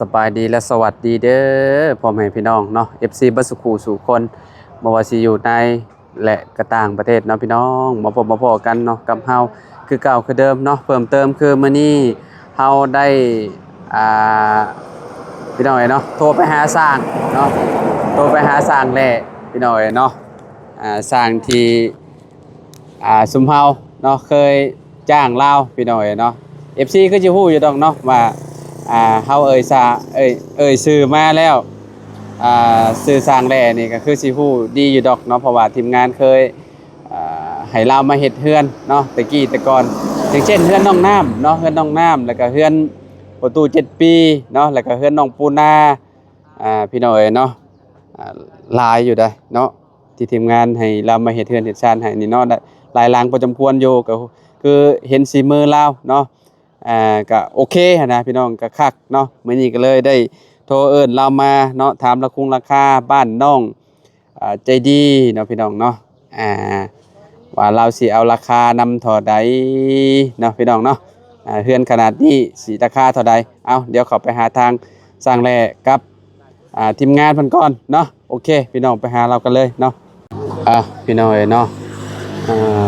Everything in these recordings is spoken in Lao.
ສະບາຍດີ ແລະ ສະຫວັດດີເດີ ພໍ່ແມ່ພີ່ນ້ອງເນາະ ເອັຟຊີ ເບິດສູ່ຄູ່ສູ່ຄົນ ບໍ່ວ່າຊິຢູ່ໃນ ແລະ ກະຕ່າງປະເທດເນາະພີ່ນ້ອງ ມາພົບມາພໍ້ກັນເນາະກັບເຮົາຄືເກົ່າຄືເດີມເນາະ. ເພີ່ມເຕີມຄືມື້ນີ້ເຮົາໄດ້ ອ່າ ພີ່ນ້ອງເອີຍເນາະ ໂທໄປຫາຊ່າງເນາະ ໂທໄປຫາຊ່າງແຫຼະພີ່ນ້ອງເອີຍເນາະ ອ່າ ຊ່າງທີ່ ອ່າ ຊຸມເຮົາເນາະ ເຄີຍຈ້າງລາວພີ່ນ້ອງເອີຍເນາະ ເອັຟຊີ ຄືຊິຮູ້ຢູ່ດອກເນາະວ່າ ອ່າ ເຮົາເອີ່ຍຊາ ເອີ່ຍ ເອີ່ຍຊື່ມາແລ້ວ ອ່າ ຊື່ຊ່າງແຫຼະນີ້ກໍຄືຊິຮູ້ດີຢູ່ດອກເນາະ ເພາະວ່າທີມງານເຄີຍ ອ່າ ໃຫ້ລາວມາເຮັດເຮືອນເນາະ ແຕ່ກີ້ແຕ່ກ່ອນ ຢ່າງເຊັ່ນ ເຮືອນນ້ອງນ້ຳເນາະ ເຮືອນນ້ອງນ້ຳ ແລ້ວກໍເຮືອນປະຕູເຈັດປີເນາະ ແລ້ວກໍເຮືອນນ້ອງປູນາ ອ່າ ພີ່ນ້ອງເອີຍເນາະ ອ່າ ຫຼາຍຢູ່ໃດເນາະ ທີ່ທີມງານໃຫ້ລາວມາເຮັດເຮືອນເຮັດຊານໃຫ້ນີ້ເນາະ ຫຼາຍຫຼັງພໍສົມຄວນຢູ່ ກໍຄືເຫັນສີມືລາວເນາະ ອ່າ ກໍໂອເຄຫັ້ນນະພີ່ນ້ອງ ກໍຄັກເນາະ. ມື້ນີ້ກໍເລີຍໄດ້ໂທເອີ້ນລາວມາເນາະ ຖາມລາຄົງລາຄາບ້ານນ້ອງ ອ່າ ໃຈດີເນາະພີ່ນ້ອງເນາະ ອ່າ ວ່າລາວຊິເອົາລາຄານຳເທົ່າໃດເນາະພີ່ນ້ອງເນາະ ອ່າ ເຮືອນຂະໜາດນີ້ຊິລາຄາເທົ່າໃດ. ເອົາ ດຽວເຂົ້າໄປຫາທາງຊ່າງແຫຼະກັບ ອ່າ ທີມງານເພິ່ນກ່ອນເນາະ. ໂອເຄ ພີ່ນ້ອງ ໄປຫາລາວກັນເລີຍເນາະ. ອ່າ ພີ່ນ້ອງເອີຍເນາະ ອ່າ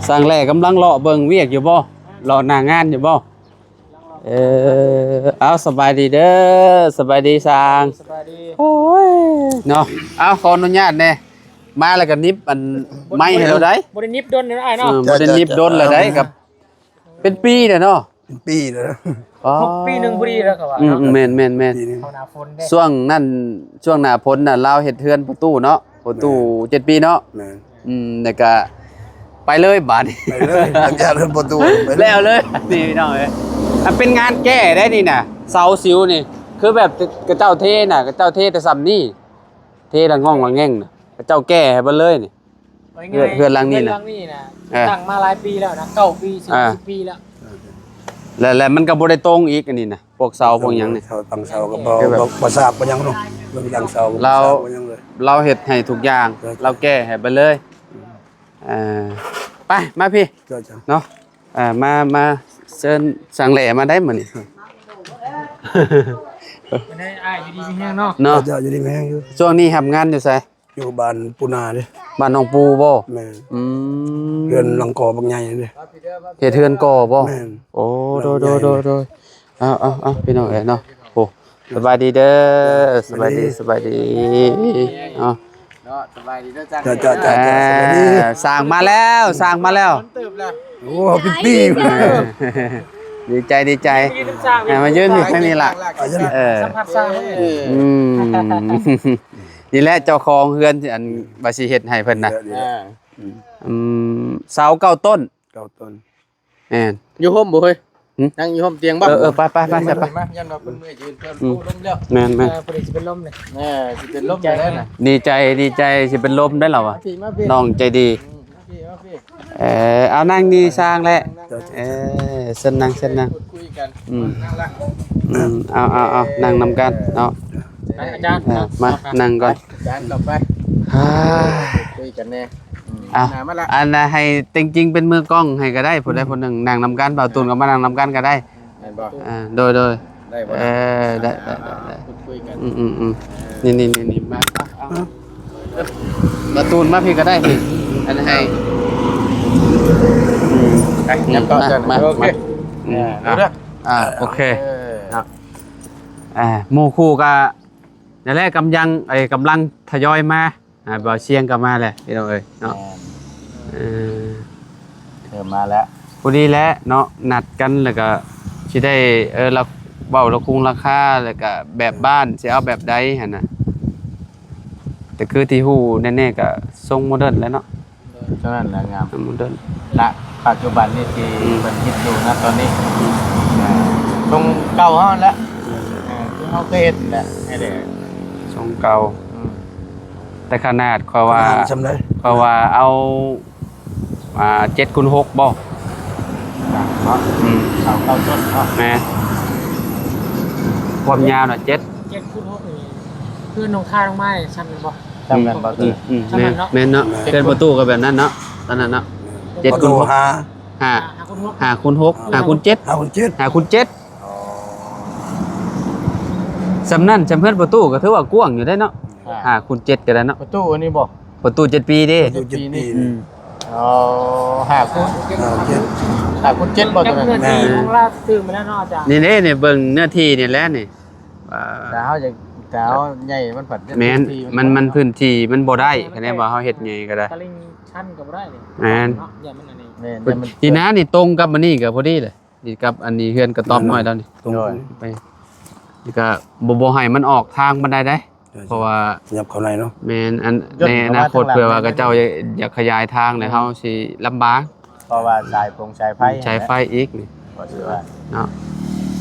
ຊ່າງແຫຼະກຳລັງເລາະເບິ່ງວຽກຢູ່ບໍ່ ເລາະໜ້າງານຢູ່ບໍ່? ເອີ ເອົາ ສະບາຍດີເດີ ສະບາຍດີຊ່າງ ສະບາຍດີ ໂອ້ຍ ເນາະ. ເອົາ ຂໍອະນຸຍາດແດ່ ມາແລ້ວກໍໜິບອັນໄມ້ໃຫ້ລາວໄດ໋ ບໍ່ໄດ້ໜິບດົນເນາະອ້າຍເນາະ ເອີ ບໍ່ໄດ້ໜິບດົນແລ້ວໄດ໋ ກັບເປັນປີແລ້ວເນາະ ເປັນປີແລ້ວ ອໍ ຄົບປີໜຶ່ງພໍດີແລ້ວກໍວ່າ ອືມ ເນາະ ແມ່ນໆໆ ປີໜຶ່ງ ເຂົ້າໜ້າຝົນເດ້ ຊ່ວງນັ້ນ ຊ່ວງໜ້າຝົນນະ ລາວເຮັດເຮືອນປະຕູເນາະ ປະຕູ ແມ່ນ ເຈັດປີເນາະ ແມ່ນ ອືມ ແລ້ວກະໄປເລີຍບາດນີ້ ໄປເລີຍ ຫຼັງຈາກເຮືອນປະຕູ ໄປເລີຍ ແລ້ວເລີຍ ນີ້ພີ່ນ້ອງເອີຍ ມັນເປັນງານແກ້ໄດ໋ນີ້ນະ ເສົາສິວນີ້ ຄືແບບເຂົາເຈົ້າເທນະ ເຂົາເຈົ້າເທແຕ່ສ່ຳນີ້ ເທລະງ່ອງລະແງ່ງນະ ເຂົາເຈົ້າແກ້ໃຫ້ເບິດເລີຍນີ້ ເຮືອນ ເຮືອນຫຼັງນີ້ນະ ເຮືອນຫຼັງນີ້ນະ ເອີ ຕັ້ງມາຫຼາຍປີແລ້ວນະ ເກົ້າປີ ສິບ ອ່າ ສິບປີແລ້ວ ແລ້ວ ແລ້ວມັນກໍບໍ່ໄດ້ຕົງອີກ ອັນນີ້ນະ ພວກເສົາພວກຫຍັງນີ້ ເສົາ ຕັ້ງເສົາກໍບໍ່ ຄືແບບ ບໍ່ ບໍ່ຊາກບໍ່ຫຍັງເນາະ ເລື່ອງຕັ້ງເສົາກໍບໍ່ຊາກບໍ່ຫຍັງເລີຍ ລາວເຮັດໃຫ້ທຸກຢ່າງ ເອີ ລາວແກ້ໃຫ້ເບິດເລີຍ ອ່າ ໄປ ມາພີ້ ເຈົ້າ ເຈົ້າ ເນາະ ອ່າ ມາ ມາເຊີນຊ່າງແຫຼະມາໄດ້ມື້ນີ້ ມື້ນີ້ອ້າຍຢູ່ດີມີແຮງເນາະ ເນາະ ເຈົ້າ ຢູ່ດີມີແຮງຢູ່ ຊ່ວງນີ້ຮັບງານຢູ່ໃສ? ຢູ່ບ້ານປູນາເດ້ ບ້ານນ້ອງປູບໍ່? ແມ່ນ ອືມ ເຮືອນຫຼັງກໍບັກໃຫຍ່ເດ້ ເຮັດເຮືອນກໍບໍ່? ແມ່ນ ໂອ້ ໂດຍໆໆໆ ເອົາໆໆ ພີ່ນ້ອງເອີຍເນາະ ໂອ້ ສະບາຍດີເດີ ສະບາຍດີ ສະບາຍດີ ເນາະ ສະບາຍດີເດີ ເຈົ້າ ເຈົ້າ ເຈົ້າ ເຈົ້າ ອ່າ ສະບາຍດີ ຊ່າງມາແລ້ວ ຊ່າງມາແລ້ວ ເຕີບແລ້ວ ໂອ້ ເປັນປີ ດີໃຈ ດີໃຈ ໃຫ້ມາຢືນຢູ່ທາງນີ້ລະ ເອີ ສຳພາດຊ່າງ ອືມ ນີ້ແຫຼະເຈົ້າຂອງເຮືອນ ອັນວ່າຊິເຮັດໃຫ້ເພິ່ນນະ ເອີ ອືມ ເສົາເກົ້າຕົ້ນ ເກົ້າຕົ້ນ ແມ່ນ ຢູ່ຮົ່ມບໍ່ເຮີ້ຍ? ຫື? ນັ່ງຢູ່ຮົ່ມຕຽງບໍ່? ເອີໆ ໄປໆໆ ໄປ ໄປ ໄປ ມາ ຢ້ານວ່າເພິ່ນເມື່ອຍຢືນ ເພິ່ນ ອືມ ລົມແລ້ວ ແມ່ນໆ ເອີ ພໍດີຊິເປັນລົມເລີຍ ເອີ ຊິເປັນລົມແລ້ວນະ ດີໃຈ ດີໃຈ ຊິເປັນລົມໄດ້ລະວະ ມາພີ້ ມາພີ້ ນ້ອງໃຈດີ ອືມ ມາພີ້ ມາພີ້ ເອີ ເອົານັ່ງນີ້ຊ່າງແຫຼະ ເອີ ເຊີນນັ່ງ ເຊີນນັ່ງ ຄຸຍກັນ ອືມ ນັ່ງລະ ອືມ ເອົາ ເອົາ ເອົາ ນັ່ງນຳກັນເນາະ ໄປອາຈານ ເອີ ມາ ເນາະ ນັ່ງກ່ອນ ອາຈານເຂົ້າໄປ ອ່າ ຄຸຍກັນແດ່ ອືມ ເອົາ ໜ້າມາລະ ອັນນ່າ ໃຫ້ເຕັງຈິງເປັນມືກ້ອງໃຫ້ກໍໄດ້ ຜູ້ໃດ ອືມ ຜູ້ໜຶ່ງນັ່ງນຳກັນ ບ່າວຕູນກໍມານັ່ງນຳກັນກໍໄດ້ ແມ່ນບໍ່? ອ່າ ໂດຍໆ ໄດ້ບໍ່? ເອີ ໄດ້ ອ່າ ໄດ້ ອ່າ ໄດ້ ອ່າ ຄຸຍກັນ ອືມໆໆ ນີ້ໆໆ ມາ ເອົາ ເອົາ ບ່າວຕູນມາພີ້ກໍໄດ້ພີ້ ອັນໃຫ້ ອືມ ໄປ ອືມ ຍັບຕໍ່ ມາ ເຈົ້າ ມາ ໂອເຄ ມາ ອືມ ອ່າ ເອົາ ອ່າ ໂອເຄ ເອີ ເນາະ ອ່າ ໝູ່ຄູ່ກໍ ນັ້ນແຫຼະ ກຳຍັງ ເອີ ກຳລັງທະຍອຍມາ ອ່າ ບ່າວຊຽງກໍມາແຫຼະ ພີ່ນ້ອງເອີຍເນາະ ແມ່ນ ເອີ ເອີ ມາແລ້ວ ພໍດີແຫຼະເນາະ ນັດກັນ ແລ້ວກໍຊິໄດ້ ເອີ ລະ ເວົ້າລາຄົງລາຄາ ແລ້ວກໍແບບບ້ານ ຊິເອົາແບບໃດຫັ້ນນະ ແຕ່ຄືທີ່ຮູ້ແນ່ໆ ກໍຊົງໂມເດີນແຫຼະເນາະ ໂດຍ ເທົ່ານັ້ນແຫຼະງາມ ໂມເດີນ ນະ ປັດຈຸບັນນີ້ທີ່ ອືມ ເພິ່ນຮິດຢູ່ນະຕອນນີ້ ອ່າ ຊົງເກົ່າເຮົາຫັ້ນແຫຼະ ອືມ ເອີ ຄືເຮົາເຄີຍເຮັດແຫຼະ ໃຫ້ແຫຼະ ຊົງເກົ່າ ອືມ ແຕ່ຂະໜາດຂ້ອຍວ່າ ຂະໜາດສ່ຳໃດ? ຂ້ອຍວ່າເອົາ ອ່າ ເຈັດຄູນຫົກບໍ່? ເນາະ ອືມ ເສົາເກົ້າຕົ້ນເນາະ ແມ່ນ ຄວາມຍາວນະ ເຈັດ ເຈັດຄູນຫົກນີ້ ຄືນ້ອງຄາລົງມານີ້ສ່ຳກັນບໍ່? ສ່ຳກັນບໍ່? ອືມ ອືມ ສ່ຳກັນເນາະ ແມ່ນ ແມ່ນເນາະ ເປັນປະຕູກໍແບບນັ້ນເນາະ ຕອນນັ້ນເນາະ ເຈັດຄູນຫົກ ຫ້າ ຫ້າ ຫ້າຄູນຫົກ ຫ້າຄູນເຈັດ ຫ້າຄູນເຈັດ ໂອ້ ສ່ຳນັ້ນ ສ່ຳເຮືອນປະຕູກໍຖືວ່າກວ້າງຢູ່ເດ້ເນາະ ອ່າ ຫ້າຄູນເຈັດກໍໄດ້ເນາະ ປະຕູອັນນີ້ບໍ່ ປະຕູເຈັດປີເດ້ ເຈັດປີນີ້ ອືມ ອໍ ຫ້າຄູນ ຫ້າເຈັດ ຫ້າຄູນເຈັດບໍ່ຕົວນັ້ນ ແມ່ນ ຂອງລາວຊື້ມາແລ້ວເນາະອາຈານ ນີ້ເດ້ ນີ້ເບິ່ງເນື້ອທີ່ນີ້ແຫຼະນີ້ ວ່າ ແຕ່ເຮົາຢາກ ແຕ່ເຮົາໃຫຍ່ມັນພັດ ແມ່ນ ມັນ ມັນພື້ນທີ່ມັນບໍ່ໄດ້ ຄັນແມ່ນວ່າເຮົາເຮັດໃຫຍ່ກໍໄດ້ ຕະລິ່ງຊັນກໍບໍ່ໄດ້ນີ້ ແມ່ນ ເນາະ ຢ້ານມັນອັນນີ້ ແມ່ນ ທີ່ນານີ້ຕົງກັບອັນນີ້ກໍພໍດີເລີຍ ນີ້ກັບອັນນີ້ເຮືອນກະຕອບນ້ອຍລາວນີ້ ໂດຍ ໄປ ນີ້ກໍບໍ່ ບໍ່ໃຫ້ມັນອອກທາງປານໃດເດ້ ໂດຍ ເພາະວ່າ ຫຍັບເຂົ້າໃນເນາະ ແມ່ນ ອັນ ໃນອະນາຄົດເພື່ອວ່າເຂົາເຈົ້າຢາກ ຢາກຂະຫຍາຍທາງແລ້ວເຮົາຊິລຳບາກ ເພາະວ່າສາຍຟົງສາຍໄຟ ສາຍໄຟອີກນີ້ ກໍຖືວ່າເນາະ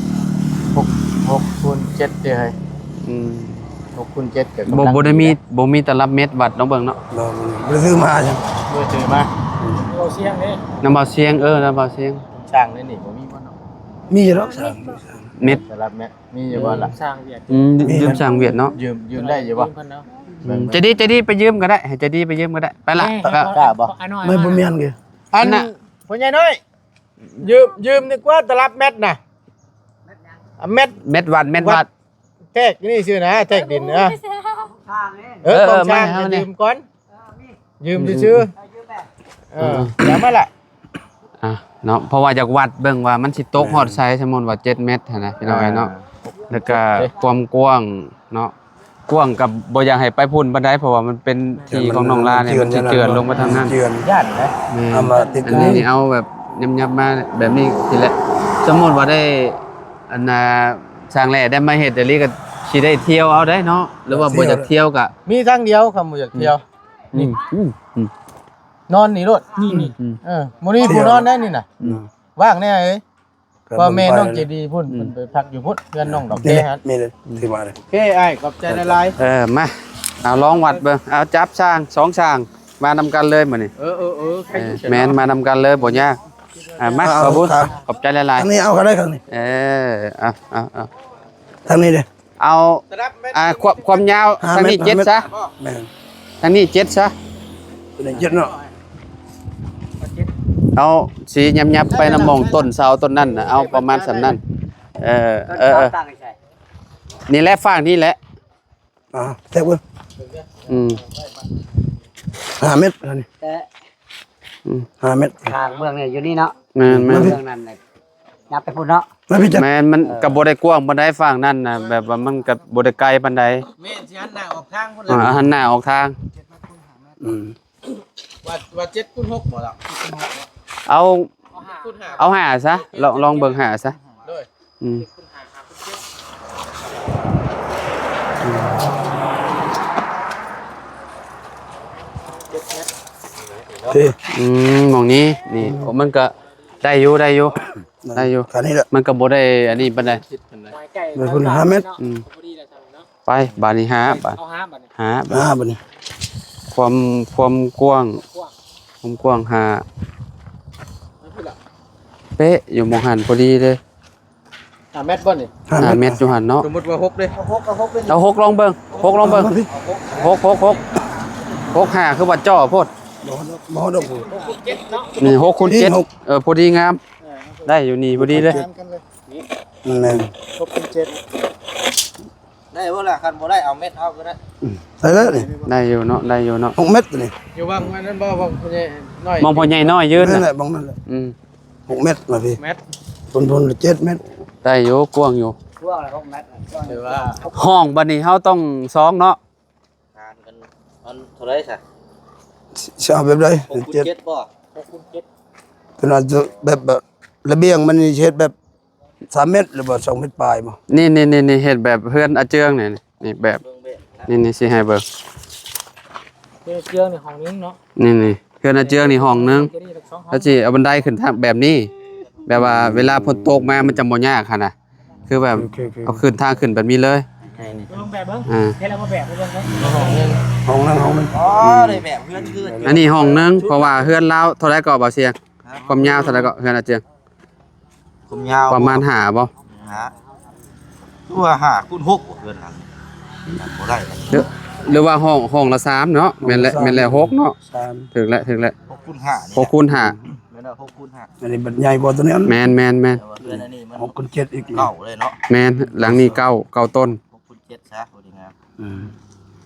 ຫົກ ຫົກຄູນເຈັດເດ້ເຮີ້ຍ ອືມ ຫົກຄູນເຈັດກໍ ບໍ່ ບໍ່ໄດ້ມີ ບໍ່ມີຕະລັບເມັດວັດເນາະ ເບິ່ງເນາະ ບໍ່ ບໍ່ໄດ້ຊື້ມາຫຍັງ ບໍ່ໄດ້ຊື້ມາ ເບົາຊຽງເດ້ ນຳເບົາຊຽງ ເອີ ນຳເບົາຊຽງ ຊ່າງໃນນີ້ບໍ່ມີບໍ່ເນາະ ມີຢູ່ດອກຊ່າງ ເມັດ ຕະລັບເມັດ ມີຢູ່ບໍ່ລະ ຊ່າງຫວຽດ ອືມ ຢືມຊ່າງຫວຽດເນາະ ຢືມ ຢືມໄດ້ຢູ່ບໍ່ ອືມ ໃຈດີ ໃຈດີໄປຢືມກໍໄດ້ ໃຫ້ໃຈດີໄປຢືມກໍໄດ້ ໄປລະ ແມ່ ກໍ ກ້າບໍ່ ໄມ່ບໍ່ແມ່ນເດ ອັນ ອັນນ່ະ ພໍ່ໃຫຍ່ນ້ອຍ ຢືມ ຢືມດີກວ່າຕະລັບແມັດນະ ແມັດ ແມັດວັດ ແມັດວັດ ແທກນີ້ຊື່ນະ ແທກດິນນະ ເອີ ເອີ ຂອງຊ່າງ ມາໃຫ້ເຮົາແດ່ ຢືມກ່ອນ ຢືມຊື່ໆ ເອີ ເອີ ເອົາມາລະ ອ່າ ເນາະ ເພາະວ່າຢາກວັດເບິ່ງວ່າມັນຊິຕົກຮອດໃສ ແມ່ນ ສົມມຸດວ່າເຈັດແມັດຫັ້ນນະ ພີ່ນ້ອງເອີຍເນາະ ອ່າ ແລ້ວກະ ໂອເຄ ຄວາມກວ້າງເນາະ ກວ້າງກໍບໍ່ຢາກໃຫ້ໄປພຸ້ນປານໃດ ເພາະວ່າມັນເປັນທີ່ຂອງນ້ອງລານີ້ ມັນຊິເຈື່ອນລົງໄປທາງນັ້ນ ເຈື່ອນ ຢ້ານນະ ແມ່ນ ເອົາມາຕິດ ອັນນີ້ນີ້ເອົາແບບຫຍັບໆມາແບບນີ້ຊີ້ແຫຼະ ສົມມຸດວ່າໄດ້ ອັນນ່າ ຊ່າງແຫຼໄດ້ມາເຮັດອີ່ຫຼີກໍຊິໄດ້ທ່ຽວເອົາໄດ໋ເນາະ ຫຼືວ່າບໍ່ຢາກທ່ຽວກໍ ມີທາງດຽວ ຄັນບໍ່ຢາກທ່ຽວ ອືມ ອືມ ອືມ ນອນນີ້ໂລດ ນີ້ ນີ້ ອືມ ເອີ ມື້ນີ້ຜູ້ນອນໄດ້ນີ້ນະ ອືມ ວ່າງແດ່ເອີຍ ພໍ່ແມ່ນ້ອງເຈດີພຸ້ນ ອືມ ເພິ່ນໄປພັກຢູ່ພຸ້ນ ເຮືອນນ້ອງດອກແກ້ຫັ້ນ ນີ້ແຫຼະ ຖືວ່າ ໂອເຄ ອ້າຍ ຂອບໃຈຫຼາຍໆ ເອີ ມາ ເອົາລອງວັດເບິ່ງ ເອົາຈັບຊ່າງ ສອງຊ່າງ ມານຳກັນເລີຍມື້ນີ້ ເອີ ເອີ ເອີ ເອີ ແມ່ນ ມານຳກັນເລີຍ ບໍ່ຍາກ ອ່າ ມາ ເອົາ ຂອບຄຸນ ເອົາ ຂອບໃຈຫຼາຍໆ ທາງນີ້ເອົາກໍໄດ້ ທາງນີ້ ເອີ ເອົາ ເອົາ ເອົາ ທາງນີ້ເດ້ ເອົາ ຕະລັບແມັດ ອ່າ ຄວາມ ຄວາມຍາວ ຫ້າ ທາງນີ້ ເຈັດ ເຈັດຊະ ແມ່ນ ທາງນີ້ ເຈັດຊະ ຕົວນີ້ ເຈັດເນາະ ເອົາ ຊິຫຍັບໆໄປນຳໝ່ອງຕົ້ນເສົາຕົ້ນນັ້ນນະ ເອົາປະມານສ່ຳນັ້ນ ເອີ ເອີ ເອີ ນີ້ແຫຼະ ຟາກນີ້ແຫຼະ ອ່າ ແທກເບິ່ງ ອືມ ຫ້າແມັດອັນນີ້ ແຕ່ ອືມ ຫ້າແມັດ ທາງເບື້ອງນີ້ຢູ່ນີ້ເນາະ ແມ່ນໆ ເບື້ອງນັ້ນນະ ຫຍັບໄປພຸ້ນເນາະ ມາພີ່ ແມ່ນ ມັນ ເອີ ກໍບໍ່ໄດ້ກວ້າງປານໃດ ຟາກນັ້ນນະ ແບບວ່າມັນກໍບໍ່ໄດ້ໄກປານໃດ ແມ່ນ ຊິຫັນໜ້າອອກທາງພຸ້ນແຫຼະ ອ່າ ຫັນໜ້າອອກທາງ ອືມ ວ່າ ວ່າເຈັດຄູນຫົກບໍ່ລະ ເອົາ ເອົາຫ້າ ເອົາຫ້າຊະ ລອງ ລອງເບິ່ງຫ້າຊະ ໂດຍ ອືມ ເອີ ອືມ ໝ່ອງນີ້ ນີ້ ໂອ້ ມັນກໍໄດ້ຢູ່ ໄດ້ຢູ່ ໄດ້ຢູ່ ຄັນນີ້ແຫຼະ ມັນກໍບໍ່ໄດ້ອັນນີ້ປານໃດ ໄປພຸ້ນຫ້າແມັດ ອືມ ໄປ ບາດນີ້ຫ້າ ບາດ ເອົາຫ້າບາດນີ້ ຫ້າບາດ ຫ້າບາດນີ້ ຄວາມ ຄວາມກວ້າງ ຄວາມກວ້າງຫ້າ ເປະຢູ່ໝ່ອງຫັ້ນພໍດີເລີຍ ຫ້າແມັດບໍ່ນີ້ ຫ້າແມັດ ຫ້າແມັດຢູ່ຫັ້ນເນາະ ສົມມຸດວ່າຫົກເດ້ ເອົາຫົກ ເອົາຫົກເດ້ ເອົາຫົກລອງເບິ່ງ ຫົກລອງເບິ່ງ ຫົກ ຫົກ ຫົກ ຫົກ ຫົກຫ້າ ຄືວ່າຈໍ້ໂພດ ບໍ່ ບໍ່ ບໍ່ ຫົກຄູນເຈັດເນາະ ນີ້ ຫົກຄູນເຈັດ ນີ້ ຫົກ ເອີ ພໍດີງາມ ເອີ ໄດ້ຢູ່ນີ້ພໍດີເລີຍ ງາມກັນເລີຍ ນີ້ ແມ່ນ ຫົກຄູນເຈັດ ໄດ້ບໍ່ລະ ຄັນບໍ່ໄດ້ເອົາແມັດເອົາກໍໄດ້ ອືມ ໄດ້ແລ້ວນີ້ ໄດ້ຢູ່ເນາະ ໄດ້ຢູ່ເນາະ ຫົກແມັດນີ້ ຢູ່ວ່າງອັນນັ້ນບໍ່ ບ່ອນພໍ່ໃຫຍ່ນ້ອຍຢືນ ນັ້ນແຫຼະ ບ່ອນນັ້ນແຫຼະ ອືມ ຫົກແມັດມາພີ່ ແມັດ ພຸ້ນໆ ເຈັດແມັດ ໄດ້ຢູ່ ກວ້າງຢູ່ ກວ້າງແລ້ວຫົກແມັດ ຖືວ່າ ຫ້ອງບັດນີ້ເຮົາຕ້ອງສອງເນາະ ຫານກັນ ມັນເທົ່າໃດຊະ ຊິເອົາແບບໃດ ຫົກຄູນເຈັດບໍ່ ຫົກຄູນເຈັດ ເພິ່ນອາດຈະແບບ ແບບລະບຽງມັນນີ້ເຮັດແບບ ສາມແມັດ ຫຼືວ່າສອງແມັດປາຍບໍ່ ນີ້ໆໆ ເຮັດແບບເຮືອນອາເຈືອງນີ້ ນີ້ແບບ ເບິ່ງແບບ ນີ້ໆ ຊິໃຫ້ເບິ່ງ ເຮືອນອາເຈືອງນີ້ຫ້ອງໜຶ່ງເນາະ ນີ້ໆ ເຮືອນອາເຈືອງນີ້ຫ້ອງໜຶ່ງ ແລ້ວຊິເອົາບັນໄດຂຶ້ນທາງແບບນີ້ ແບບວ່າເວລາຝົນຕົກມາມັນຈະບໍ່ຍາກຫັ້ນນະ ຄືແບບ ໂອເຄໆ ເອົາຂຶ້ນທາງຂຶ້ນແບບນີ້ເລີຍ ເບິ່ງແບບເບິ່ງ ອ່າ ເຮັດແລ້ວບໍ່ແບບເບິ່ງເບິ່ງ ຫ້ອງໜຶ່ງ ຫ້ອງໜຶ່ງ ອໍ ໄດ້ແບບເຮືອນຄື ອັນນີ້ຫ້ອງໜຶ່ງ ເພາະວ່າເຮືອນລາວເທົ່າໃດກໍ ບ່າວຊຽງ ຄວາມຍາວເທົ່າໃດກໍ ເຮືອນອາເຈືອງ ຄວາມຍາວປະມານຫ້າບໍ່ ຫ້າ ຄືວ່າຫ້າຄູນຫົກບໍ່ ເຮືອນຫຼັງນີ້ ບໍ່ໄດ້ ຫຼື ຫຼືວ່າຫ້ອງ ຫ້ອງລະສາມເນາະ ແມ່ນແຫຼະ ຫ້ອງລະສາມ ແມ່ນແຫຼະ ຫົກເນາະ ສາມ ຖືກແລ້ວ ຖືກແລ້ວ ຫົກຄູນຫ້ານີ້ ຫົກຄູນຫ້າ ແມ່ນແລ້ວ ຫົກຄູນຫ້າ ອັນນີ້ບັດໃຫຍ່ກວ່າຕົວນີ້ ແມ່ນໆໆ ແຕ່ວ່າເຮືອນອັນນີ້ມັນຫົກຄູນເຈັດອີກ ເກົ້າເລີຍເນາະ ແມ່ນ ຫຼັງນີ້ເກົ້າ ເກົ້າຕົ້ນ ຫົກຄູນ ເຈັດຊະ ບໍ່ໄດ້ງາມ. ອືມ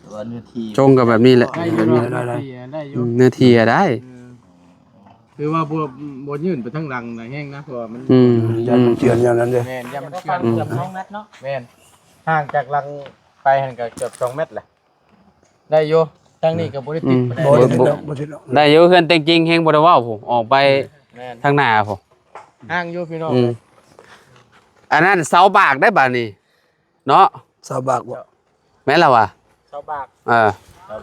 ແຕ່ວ່າເນື້ອທີ່ ຊົງກໍແບບນີ້ແຫຼະ ໄດ້ຢູ່ ແບບນີ້ ເນາະ ໄດ້ ໄດ້ ໄດ້ຢູ່ ອືມ ເນື້ອທີ່ອະໄດ້. ເອີ ຄືວ່າບໍ່ ບໍ່ຍື່ນໄປທາງຫຼັງນະແຮງນະ ເພາະວ່າມັນ ອືມ ຢ້ານມັນເຈື່ອນ ອືມ ຢ້ານນັ້ນເດ້ ແມ່ນ ຢ້ານມັນເຈື່ອນ ເກືອບສອງແມັດເນາະ. ແມ່ນ ຫ່າງຈາກຫຼັງໄປຫັ້ນກໍເກືອບສອງແມັດແຫຼະ. ໄດ້ຢູ່ ທາງນີ້ກໍບໍ່ໄດ້ຕິດ ອືມ ປານໃດ ບໍ່ ບໍ່ ບໍ່ຕິດດອກ ໄດ້ຢູ່. ເຮືອນແຕ່ງຈິງແຮງບໍ່ໄດ້ເວົ້າພຸ້ນ ອອກໄປ ແມ່ນ ທາງໜ້າພຸ້ນ ຫ່າງຢູ່ພີ່ນ້ອງ. ອືມ ອັນນັ້ນເສົາບາກໄດ້ບາດນີ້ເນາະ ເສົາບາກບໍ່? ແມ່ນລະຫວາ ເສົາບາກ ເອີ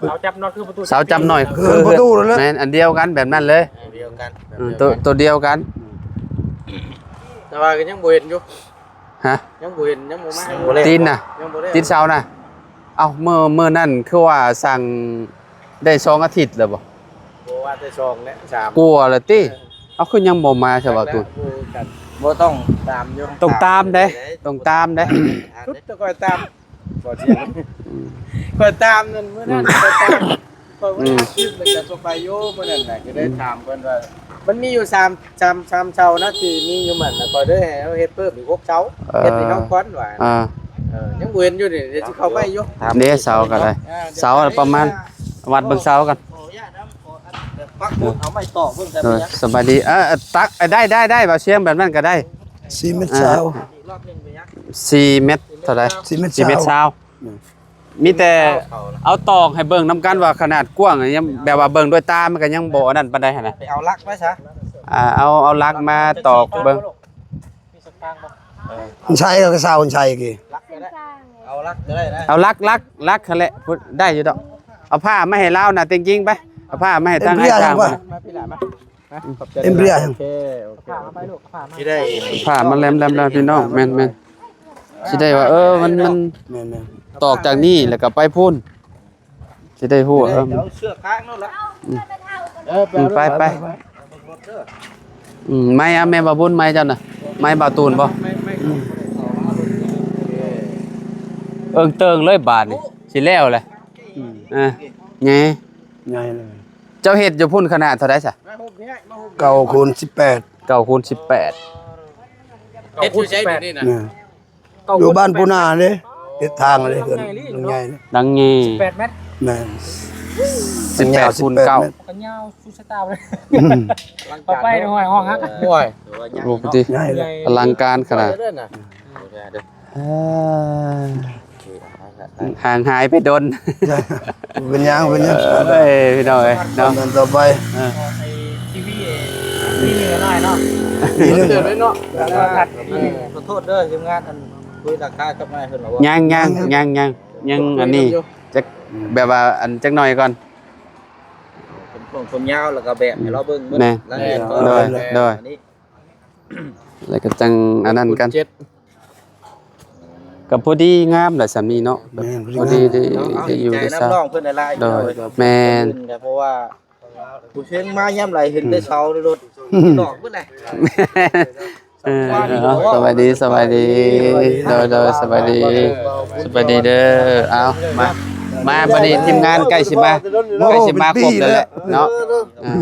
ເສົາຈັບໜ່ອຍ ຄືປະຕູ ເສົາຈັບໜ່ອຍ ຄືປະຕູນັ້ນແຫຼະ. ແມ່ນ ອັນດຽວກັນ ແບບນັ້ນເລີຍ ອັນດຽວກັນ ອືມ ແບບດຽວກັນ ໂຕ ໂຕດຽວກັນ. ແຕ່ວ່າກໍຍັງບໍ່ເຫັນຢູ່ ຮະ ຍັງບໍ່ເຫັນ ຍັງບໍ່ມາ ຍັງບໍ່ແລ້ວ ຕີນນະ ຍັງບໍ່ແລ້ວ ຕີນເສົານະ. ເອົ້າ ມື້ ມື້ນັ້ນຄືວ່າສັ່ງໄດ້ສອງອາທິດແລ້ວບໍ່? ບໍ່ວ່າແຕ່ສອງແຫຼະ ສາມ ກວ່າແລ້ວຕິ. ເອີ ເອົາ ຄືຍັງບໍ່ມາຊະ ບ່າວຕູນ? ບໍ່ຮູ້ກັນ ບໍ່ ຕ້ອງຕາມຢູ່ ຕ້ອງຕາມເດ້ ຕ້ອງຕາມເດ້. ສຸດແຕ່ຂ້ອຍຕາມ ບໍ່ເຖິງ ອືມ ຂ້ອຍຕາມນັ້ນ ມື້ນັ້ນ ອືມ ຂ້ອຍຕາມ ຂ້ອຍວ່າ ອືມ ຄລິບ ແລ້ວກໍສະບາຍຢູ່ ມື້ນັ້ນນະ ກໍໄດ້ ອືມ ຖາມເພິ່ນວ່າ ມັນມີຢູ່ສາມ ສາມ ສາມເສົານະ ທີ່ມີຢູ່ຫັ້ນນະ ຂ້ອຍເລີຍໃຫ້ເຮົາເຮັດເພີ່ມອີກຫົກເສົາ ເອີ ເຮັດໃຫ້ເຮົາກ່ອນວ່າ ອ່າ ເອີ ຍັງບໍ່ເຫັນຢູ່ນີ້ ດຽວຊິເຂົ້າໄປຢູ່ ເດ້ ເສົາກໍໄດ້ ອ່າ ເສົາປະມານ ວັດເບິ່ງເສົາກ່ອນ. ປັກໝຸດເອົາໄມ້ຕອກເບິ່ງ ໂດຍ ສະບາຍດີ ເອີ ຕັກ ໄດ້ ໄດ້ ໄດ້ ບ່າວຊຽງ ແບບນັ້ນກໍໄດ້ ສີ່ແມັດຊາວ ອ່າ ສີ່ແມັດເທົ່າໃດ? ສີ່ແມັດ ສີ່ແມັດຊາວ ອືມ ມີແຕ່ເອົາຕອກໃຫ້ເບິ່ງນຳກັນວ່າຂະໜາດກວ້າງ ຍັງແບບວ່າເບິ່ງດ້ວຍຕາມັນກໍຍັງບໍ່ອັນນັ້ນປານໃດຫັ້ນນະ. ໄປເອົາຫຼັກມາຊະ ອ່າ ເອົາ ເອົາຫຼັກມາຕອກເບິ່ງ. ມີສະຕາງບໍ່? ເອີ ມັນໃຊ້ກໍເຊົາ ມັນໃຊ້ກີ້ ຫຼັກກໍໄດ້ ເອົາຫຼັກກໍໄດ້ນະ ເອົາຫຼັກ ຫຼັກ ຫຼັກຫັ້ນແຫຼະ ໄດ້ຢູ່ດອກ. ເອົາຜ້າມາໃຫ້ລາວນະ ເຕັງຈິງໄປ ເອົາຜ້າມາໃຫ້ທາງອ້າຍຊ່າງ ມາພີ່ຫຼ້າມາ ເອັມເບຣຍ ໂອເຄ ໂອເຄ ຜ້າມາແຫຼມໆ ພີ່ນ້ອງ ແມ່ນໆ ຊິໄດ້ວ່າ ເອີ ມັນ ມັນ ແມ່ນໆ ຕອກຈາກນີ້ແລ້ວກໍໄປພຸ້ນ ຊິໄດ້ຮູ້ ເອີ ເອົາເຊືອກຄ້າງໂລດລະ ອືມ ເອີ ໄປ ໄປ ອືມ ໄມ້ ອາ ແມ່ນບໍ່ບຸນໄມ້ເຈົ້ານະ ໄມ້ບ່າວຕູນບໍ່? ອືມ ເອີງເຕີງເລີຍບາດນີ້ ຊິແລ້ວແຫຼະ ອືມ ອ່າ ໃຫຍ່ ໃຫຍ່ເລີຍ. ເຈົ້າເຮັດຢູ່ພຸ້ນຂະໜາດເທົ່າໃດຊະ? ເກົ້າຄູນສິບແປດ ເກົ້າຄູນສິບແປດ ເຮັດຢູ່ໃສດຽວນີ້ນະ? ແມ່ນ ຢູ່ບ້ານປູນາເດ້ ເຮັດທາງເດ້ ເຮືອນຫຼັງໃຫຍ່ເດ້ ຫຼັງໃຫຍ່ ສິບແປດແມັດ ແມ່ນ ສິບແປດຄູນເກົ້າ ກໍຍາວສຸດສະຕາເລີຍ ອືມ ເຂົ້າໄປຫ້ອຍຫ້ອງຮັກ ໂອ້ຍ ໂອ້ ໃຫຍ່ເລີຍ ອະລັງການຂະໜາດ ເອີ ຫ່າງຫາຍໄປດົນ ເປັນຫຍັງ ເປັນຫຍັງ ເອີຍ ພີ່ນ້ອງເອີຍເນາະ ຕໍ່ໄປ ເອີ ໄອ້ທີວີ ທີວີກໍໄດ້ເນາະ ທີໜຶ່ງ ເນາະ ຂໍໂທດເດີທີມງານ ອັນຄຸຍລາຄາກັບນາຍເພິ່ນແລ້ວບໍ່? ຍັງ ຍັງ ຍັງ ຍັງ ຍັງ ອັນນີ້ຈັກ ອືມ ແບບວ່າອັນຈັກໜ້ອຍກ່ອນ ເປັນພວງຄວາມຍາວ ແລ້ວກໍແບບໃຫ້ລາວເບິ່ງໝົດ ແມ່ນ ລາຍລະອຽດ ໂດຍ ໂດຍ ອັນນີ້ ແລ້ວກໍຈັ່ງອັນນັ້ນກັນ ຫົກຄູນເຈັດ ກໍພໍດີງາມແຫຼະສ່ຳນີ້ເນາະ ແບບ ແມ່ນ ພໍດີ ພໍດີ ເນາະ ໄດ້ ໄດ້ຢູ່ ເອົາ ໄດ້ໃຈນຳນ້ອງເພິ່ນຫຼາຍໆ ໂດຍ ໂດຍ ແມ່ນ ເພາະວ່າຜູ້ເສັງມາຍາມໃດເຫັນແຕ່ເສົາໃນລົດ ອືມ ດອກເບິດແຫຼະ ເອີ ເອົາ ສະບາຍດີ ສະບາຍດີ ໂດຍ ໂດຍ ສະບາຍດີ ສະບາຍດີເດີ ເອົາ ມາ ມາ ບັດນີ້ທີມງານໃກ້ຊິມາ ໃກ້ຊິມາຄົບແລ້ວແຫຼະເນາະ ເອີ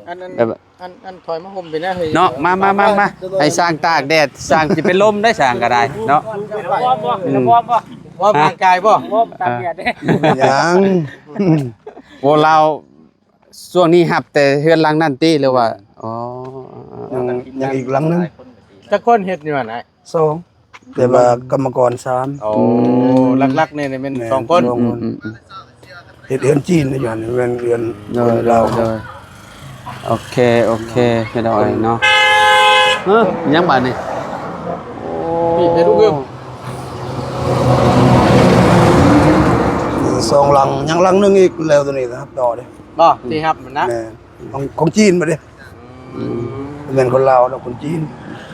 ອັນນັ້ນ ແບບ ອັນ ອັນຖອຍມາຫົ່ມພີ້ນະເຮີຍ ເນາະ ມາ ມາ ມາ ມາ ໃຫ້ຊ່າງຕາກແດດ ຊ່າງຊິເປັນລົມໄດ້ ຊ່າງກໍໄດ້ເນາະ ວອມບໍ່ ອືມ ວອມບໍ່ ວອມຮ່າງກາຍບໍ່ ວອມຕາກແດດເດ້ ຍັງ ໂອ້ ລາວຊ່ວງນີ້ຮັບແຕ່ເຮືອນຫຼັງນັ້ນຕິ ຫຼືວ່າ ອໍ ຍັງ ຍັງອີກຫຼັງໜຶ່ງ ຈັກຄົນເຮັດຢູ່ຫັ້ນນະ? ສອງ ແຕ່ວ່າກຳມະກອນສາມ ໂອ້ ອືມ ຫຼັກໆນີ້ແມ່ນ ແມ່ນ ສອງຄົນ ສອງຄົນ ອືມໆໆ ເຮັດເຮືອນຈີນຢູ່ຫັ້ນ ແມ່ນເຮືອນ ໂດຍ ຄົນລາວ ໂດຍ ໂດຍ ໂອເຄ ໂອເຄ ພີ່ນ້ອງເອີຍເນາະ ເອີ ຍັງບາດນີ້ ໂອ້ ນີ້ເຮັດລູກເອີ ສອງຫຼັງ ຍັງຫຼັງໜຶ່ງອີກ ແລ້ວໂຕນີ້ນະ ຮັບຕໍ່ເດ້ ບໍ່ ທີ່ຮັບມັນນະ ແມ່ນ ຂອງ ຂອງຈີນໝົດເດ້ ອືມ ແມ່ນຄົນລາວເນາະ ຄົນຈີນ